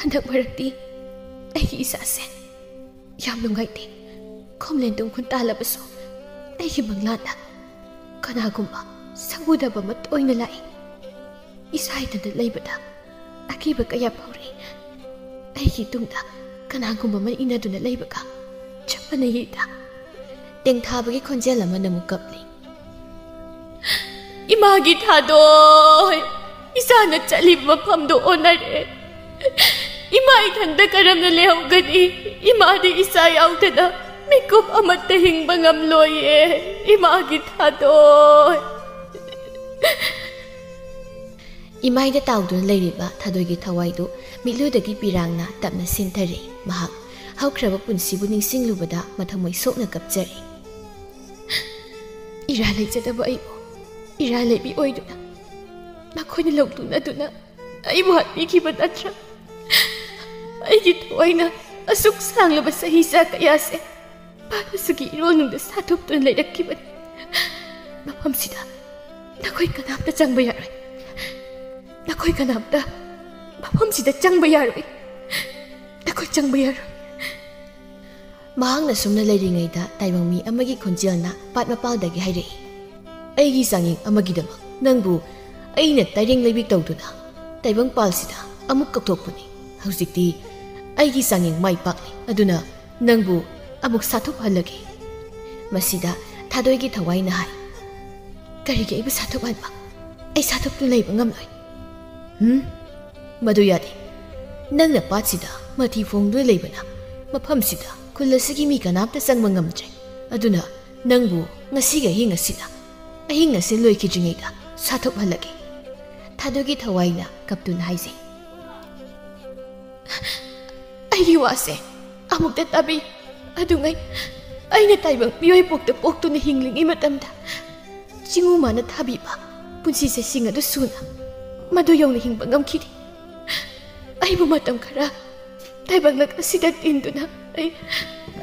ꯍꯟꯗꯛ ꯃꯔꯛꯇꯤ ꯑꯩꯒꯤ ꯏꯆꯥꯁꯦ ꯌꯥꯝ ꯅꯨꯡꯉꯥꯏꯇꯦ꯫ ꯈꯣꯝꯂꯦꯟ ꯇꯨꯝꯈꯨꯟ ꯇꯥꯜꯂꯕꯁꯨ ꯑꯩꯒꯤ ꯃꯪꯂꯥꯟꯗ ꯀꯅꯥꯒꯨꯝꯕ ꯁꯛꯎꯗꯕ ꯑꯃ ꯇꯣꯏꯅ ꯂꯥꯛꯏ꯫ ꯏꯁꯥ ꯏꯊꯟꯇ ꯂꯩꯕꯗ ꯑꯀꯤꯕ ꯀꯌꯥ ꯐꯥꯎꯔꯛꯏ꯫ ꯑꯩꯒꯤ ꯇꯨꯡꯗ ꯀꯅꯥꯒꯨꯝꯕ ꯑꯃ ꯏꯟꯅꯗꯨꯅ ꯂꯩꯕꯒ ꯆꯞ ꯃꯥꯟꯅꯩ ꯏꯇꯥ꯫" ꯇꯦꯡꯊꯥꯕꯒꯤ ꯈꯣꯟꯖꯦꯜ ꯑꯃꯅ ꯑꯃꯨꯛ ꯀꯞꯂꯤ꯫ "ꯏꯃꯥꯒꯤ ꯊꯥꯗꯣꯏ, ꯏꯆꯥꯅ ꯆꯠꯂꯤꯕ ꯃꯐꯝꯗꯣ ꯑꯣꯟꯅꯔꯦ꯫ ꯏꯃꯥ ꯏꯊꯟꯇ ꯀꯔꯝꯅ ꯂꯩꯍꯧꯒꯅꯤ? ꯏꯃꯥꯗꯤ ꯏꯆꯥ ꯌꯥꯎꯗꯅ ꯃꯤꯀꯨꯞ ꯑꯃꯠꯇ ꯍꯤꯡꯕ ꯉꯝꯂꯣꯏꯌꯦ, ꯏꯃꯥꯒꯤ ꯊꯥꯗꯣꯏ꯫ ꯏꯃꯥꯏꯗ ꯇꯥꯎꯗꯨꯅ ꯂꯩꯔꯤꯕ ꯊꯥꯗꯣꯏꯒꯤ ꯊꯋꯥꯏꯗꯨ ꯃꯤꯠꯂꯨꯗꯒꯤ ꯄꯤꯔꯥꯡꯅ ꯇꯞꯅ ꯁꯤꯟꯊꯔꯛꯏ꯫ ꯃꯍꯥꯛ ꯍꯧꯈ꯭ꯔꯕ ꯄꯨꯟꯁꯤꯕꯨ ꯅꯤꯡꯁꯤꯡꯂꯨꯕꯗ ꯃꯊꯃꯣꯏ ꯁꯣꯛꯅ ꯀꯞꯆꯔꯤ꯫ ꯏꯔꯥ ꯂꯩꯖꯗꯕ ꯑꯩꯕꯨ ꯏꯔꯥ ꯂꯩꯕꯤ ꯑꯣꯏꯗꯨꯅ ꯅꯈꯣꯏꯅ ꯂꯧꯇꯨꯅꯗꯨꯅ ꯑꯩꯕꯨ ꯍꯥꯠꯄꯤꯈꯤꯕ ꯅꯠꯇ꯭ꯔꯥ? ꯑꯩꯒꯤ ꯊꯋꯥꯏꯅ ꯑꯁꯨꯛ ꯁꯥꯡꯂꯕ ꯆꯍꯤ ꯆꯥ ꯀꯌꯥꯁꯦ ꯄꯥꯠ ꯑꯁꯤꯒꯤ ꯏꯔꯣꯜꯅꯨꯡꯗ ꯁꯥꯊꯨꯞꯇꯨꯅ ꯂꯩꯔꯛꯈꯤꯕꯅꯤ꯫ ꯃꯐꯝꯁꯤꯗ ꯅꯈꯣꯏ ꯀꯅꯥꯝꯇ ꯆꯪꯕ ꯌꯥꯔꯣꯏ꯫ ꯅꯈꯣꯏ ꯀꯅꯥꯝꯇ ꯃꯐꯝꯁꯤꯗ ꯆꯪꯕ ꯌꯥꯔꯣꯏ꯫ ꯅꯈꯣꯏ ꯆꯪꯕ ꯌꯥꯔꯣꯏ꯫ ꯃꯍꯥꯛꯅ ꯁꯨꯝꯅ ꯂꯩꯔꯤꯉꯩꯗ ꯇꯥꯏꯕꯪ ꯃꯤ ꯑꯃꯒꯤ ꯈꯣꯟꯖꯦꯜꯅ ꯄꯥꯠ ꯃꯄꯥꯜꯗꯒꯤ ꯍꯥꯏꯔꯛꯏ, "ꯑꯩꯒꯤ ꯆꯥꯡꯌꯦꯡ ꯑꯃꯒꯤꯗꯃꯛ ꯅꯪꯕꯨ ꯑꯩꯅ ꯇꯥꯏꯔꯦꯡ ꯂꯩꯕꯤ ꯇꯧꯗꯨꯅ ꯇꯥꯏꯕꯪ ꯄꯥꯜꯁꯤꯗ ꯑꯃꯨꯛ ꯀꯧꯊꯣꯛꯄꯅꯤ꯫ ꯍꯧꯖꯤꯛꯇꯤ ꯑꯩꯒꯤ ꯆꯥꯡꯌꯦꯡ ꯃꯥꯏ ꯄꯥꯛꯂꯦ, ꯑꯗꯨꯅ ꯅꯪꯕꯨ ꯑꯃꯨꯛ ꯁꯥꯊꯨꯞꯍꯜꯂꯒꯦ꯫" ꯃꯁꯤꯗ ꯊꯥꯗꯣꯏꯒꯤ ꯊꯋꯥꯏꯅ ꯍꯥꯏ, "ꯀꯔꯤꯒꯤ ꯑꯩꯕꯨ ꯁꯥꯊꯨꯞꯍꯟꯕ? ꯑꯩ ꯁꯥꯊꯨꯞꯇꯨꯅ ꯂꯩꯕ ꯉꯝꯂꯣꯏ꯫" "ꯍꯨꯝ, ꯃꯗꯨ ꯌꯥꯗꯦ꯫ ꯅꯪꯅ ꯄꯥꯠꯁꯤꯗ ꯃꯊꯤ ꯐꯣꯡꯗꯨꯅ ꯂꯩꯕꯅ ꯃꯐꯝꯁꯤꯗ ꯈꯨꯜ ꯑꯁꯤꯒꯤ ꯃꯤ ꯀꯅꯥꯝꯇ ꯆꯪꯕ ꯉꯝꯗ꯭ꯔꯦ꯫ ꯑꯗꯨꯅ ꯅꯪꯕꯨ ꯉꯁꯤꯒꯤ ꯑꯍꯤꯡ ꯑꯁꯤꯗ, ꯑꯍꯤꯡ ꯑꯁꯤ ꯂꯣꯏꯈꯤꯗ꯭ꯔꯤꯉꯩꯗ ꯁꯥꯊꯨꯞꯍꯜꯂꯒꯦ꯫" ꯊꯥꯗꯣꯏꯒꯤ ꯊꯋꯥꯏꯅ ꯀꯞꯇꯨꯅ ꯍꯥꯏꯖꯩ, "ꯑꯩꯒꯤ ꯋꯥꯁꯦ ꯑꯃꯨꯛꯇ ꯇꯥꯕꯤ꯫ ꯑꯗꯨꯉꯩ ꯑꯩꯅ ꯇꯥꯏꯕꯪ ꯃꯤꯑꯣꯏ ꯄꯣꯛꯇ ꯄꯣꯛꯇꯨꯅ ꯍꯤꯡꯂꯤꯉꯩ ꯃꯇꯝꯗ ꯆꯤꯡꯉꯨ ꯃꯥꯅ ꯊꯥꯕꯤꯕ ꯄꯨꯟꯁꯤ ꯆꯩꯁꯤꯡ ꯑꯗꯨ ꯁꯨꯅ ꯃꯗꯨ ꯌꯧꯅ ꯍꯤꯡꯕ ꯉꯝꯈꯤꯗꯦ꯫ ꯑꯩꯕꯨ ꯃꯇꯝ ꯈꯔ ꯇꯥꯏꯕꯪꯂꯛ ꯑꯁꯤꯗ ꯇꯤꯟꯗꯨꯅ ꯑꯩ,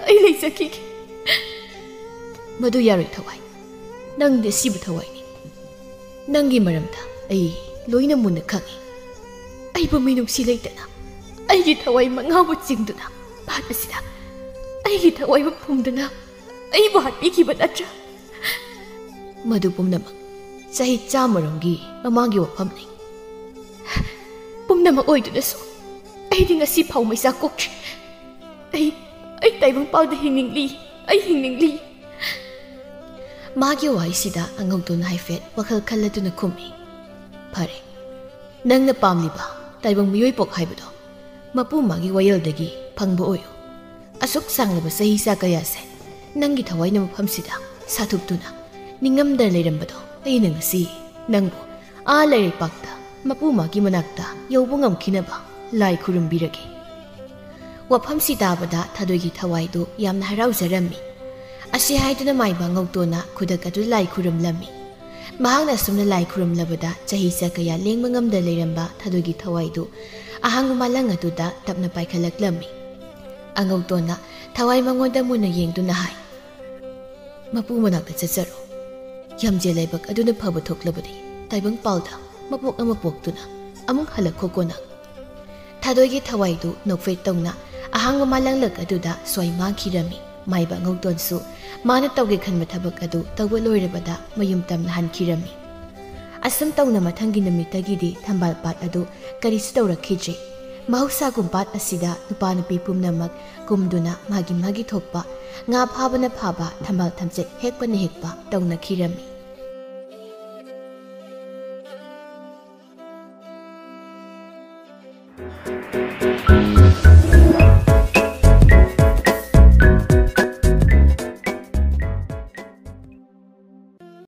ꯑꯩ ꯂꯩꯖꯈꯤꯒꯦ꯫" "ꯃꯗꯨ ꯌꯥꯔꯣꯏ ꯊꯋꯥꯏ꯫ ꯅꯪꯗꯤ ꯑꯁꯤꯕ ꯊꯋꯥꯏꯅꯤ꯫ ꯅꯪꯒꯤ ꯃꯔꯝꯗ ꯑꯩ ꯂꯣꯏꯅ ꯃꯨꯟꯅ ꯈꯪꯏ꯫ ꯑꯩꯕꯨ ꯃꯤꯅꯨꯡꯁꯤ ꯂꯩꯇꯅ ꯑꯩꯒꯤ ꯊꯋꯥꯏ ꯃꯉꯥꯕꯨ ꯆꯤꯡꯗꯨꯅ ꯄꯥꯠ ꯑꯁꯤꯗ ꯑꯩꯒꯤ ꯊꯋꯥꯏꯕꯨ ꯐꯨꯝꯗꯨꯅ ꯑꯩꯕꯨ ꯍꯥꯠꯄꯤꯈꯤꯕ ꯅꯠꯇ꯭ꯔꯥ? ꯃꯗꯨ ꯄꯨꯝꯅꯃꯛ ꯆꯍꯤ ꯆꯥꯝꯃꯔꯣꯝꯒꯤ ꯃꯃꯥꯡꯒꯤ ꯋꯥꯐꯝꯅꯤ꯫ ꯄꯨꯝꯅꯃꯛ ꯑꯣꯏꯗꯨꯅꯁꯨ ꯑꯩꯗꯤ ꯉꯁꯤ ꯐꯥꯎ ꯃꯩꯆꯥ ꯀꯣꯛꯇ꯭ꯔꯤ꯫ ꯑꯩ, ꯑꯩ ꯇꯥꯏꯕꯪꯄꯥꯜꯗ ꯍꯤꯡꯅꯤꯡꯂꯤ, ꯑꯩ ꯍꯤꯡꯅꯤꯡꯂꯤ꯫" ꯃꯥꯒꯤ ꯋꯥꯍꯩꯁꯤꯗ ꯑꯉꯧꯇꯣꯟ ꯍꯥꯏꯐꯦꯠ ꯋꯥꯈꯜ ꯈꯜꯂꯗꯨꯅ ꯈꯨꯝꯃꯤ, "ꯐꯔꯦ, ꯅꯪꯅ ꯄꯥꯝꯂꯤꯕ ꯇꯥꯏꯕꯪ ꯃꯤꯑꯣꯏ ꯄꯣꯛ ꯍꯥꯏꯕꯗꯣ ꯃꯄꯨ ꯃꯥꯒꯤ ꯋꯥꯌꯦꯜꯗꯒꯤ ꯐꯪꯕ ꯑꯣꯏꯌꯨ꯫ ꯑꯁꯨꯛ ꯁꯥꯡꯂꯕ ꯆꯍꯤ ꯆꯥ ꯀꯌꯥꯁꯦ ꯅꯪꯒꯤ ꯊꯋꯥꯏꯅ ꯃꯐꯝꯁꯤꯗ ꯁꯥꯊꯨꯞꯇꯨꯅ ꯅꯤꯡꯉꯝꯗꯅ ꯂꯩꯔꯝꯕꯗꯣ, ꯑꯩꯅ ꯉꯁꯤ ꯅꯪꯕꯨ ꯑꯥ ꯂꯩꯔꯩꯄꯥꯛꯇ ꯃꯄꯨ ꯃꯥꯒꯤ ꯃꯅꯥꯛꯇ ꯌꯧꯕ ꯉꯝꯈꯤꯅꯕ ꯂꯥꯏ ꯈꯨꯔꯨꯝꯕꯤꯔꯒꯦ꯫ ꯋꯥꯐꯝꯁꯤ ꯇꯥꯕꯗ ꯊꯥꯗꯣꯏꯒꯤ ꯊꯋꯥꯏꯗꯨ ꯌꯥꯝꯅ ꯍꯔꯥꯎꯖꯔꯝꯃꯤ꯫ ꯑꯁꯤ ꯍꯥꯏꯗꯨꯅ ꯃꯥꯏꯕ ꯉꯧꯇꯣꯟꯅ ꯈꯨꯗꯛ ꯑꯗꯨ ꯂꯥꯏ ꯈꯨꯔꯨꯝꯂꯝꯃꯤ꯫ ꯃꯍꯥꯛꯅ ꯑꯁꯨꯝꯅ ꯂꯥꯏ ꯈꯨꯔꯨꯝꯂꯕꯗ ꯆꯍꯤ ꯆꯥ ꯀꯌꯥ ꯂꯦꯡꯕ ꯉꯝꯗ ꯂꯩꯔꯝꯕ ꯊꯥꯗꯣꯏꯒꯤ ꯊꯋꯥꯏꯗꯨ ꯑꯍꯥꯡꯕ ꯃꯥꯂꯪ ꯑꯗꯨꯗ ꯇꯞꯅ ꯄꯥꯏꯈꯠꯂꯛꯂꯝꯃꯤ꯫ ꯑꯉꯧꯇꯣꯟꯅ ꯊꯋꯥꯏ ꯃꯉꯣꯟꯗ ꯃꯨꯟꯅ ꯌꯦꯡꯗꯨꯅ ꯍꯥꯏ, "ꯃꯄꯨ ꯃꯅꯥꯛꯇ ꯆꯠꯆꯔꯣ꯫ ꯌꯥꯝꯖꯦꯜ ꯂꯥꯏꯕꯛ ꯑꯗꯨꯅ ꯐꯕ ꯊꯣꯛꯂꯕꯗꯤ ꯇꯥꯏꯕꯪꯄꯥꯜꯗ ꯃꯄꯣꯛ ꯑꯃ ꯄꯣꯛꯇꯨꯅ ꯑꯃꯨꯛ ꯍꯜꯂꯛꯈꯣꯀꯣ ꯅꯪ꯫" ꯊꯥꯗꯣꯏꯒꯤ ꯊꯋꯥꯏꯗꯨ ꯅꯣꯛꯐꯦꯠ ꯇꯧꯅ ꯑꯍꯥꯡꯕ ꯃꯥꯂꯪꯂꯛ ꯑꯗꯨꯗ ꯁ꯭ꯋꯥꯏ ꯃꯥꯡꯈꯤꯔꯝꯃꯤ꯫ ꯃꯥꯏꯕ ꯉꯧꯇꯣꯟꯁꯨ ꯃꯥꯅ ꯇꯧꯒꯦ ꯈꯟꯕ ꯊꯕꯛ ꯑꯗꯨ ꯇꯧꯕ ꯂꯣꯏꯔꯕꯗ ꯃꯌꯨꯝ ꯇꯝꯅ ꯍꯟꯈꯤꯔꯝꯃꯤ꯫ ꯑꯁꯨꯝ ꯇꯧꯅ ꯃꯊꯪꯒꯤ ꯅꯨꯃꯤꯠꯇꯒꯤꯗꯤ ꯊꯝꯕꯥꯜ ꯄꯥꯠ ꯑꯗꯨ ꯀꯔꯤꯁꯨ ꯇꯧꯔꯛꯈꯤꯗ꯭ꯔꯤ꯫ ꯃꯍꯧꯁꯥꯒꯨꯝ ꯄꯥꯠ ꯑꯁꯤꯗ ꯅꯨꯄꯥ ꯅꯨꯄꯤ ꯄꯨꯝꯅꯃꯛ ꯀꯨꯝꯗꯨꯅ ꯃꯥꯒꯤ ꯃꯥꯒꯤ ꯊꯣꯛꯄ ꯉꯥ ꯐꯥꯕꯅ ꯐꯥꯕ, ꯊꯝꯕꯥꯜ ꯊꯝꯆꯦꯠ ꯍꯦꯛꯄꯅ ꯍꯦꯛꯄ ꯇꯧꯅꯈꯤꯔꯝꯃꯤ꯫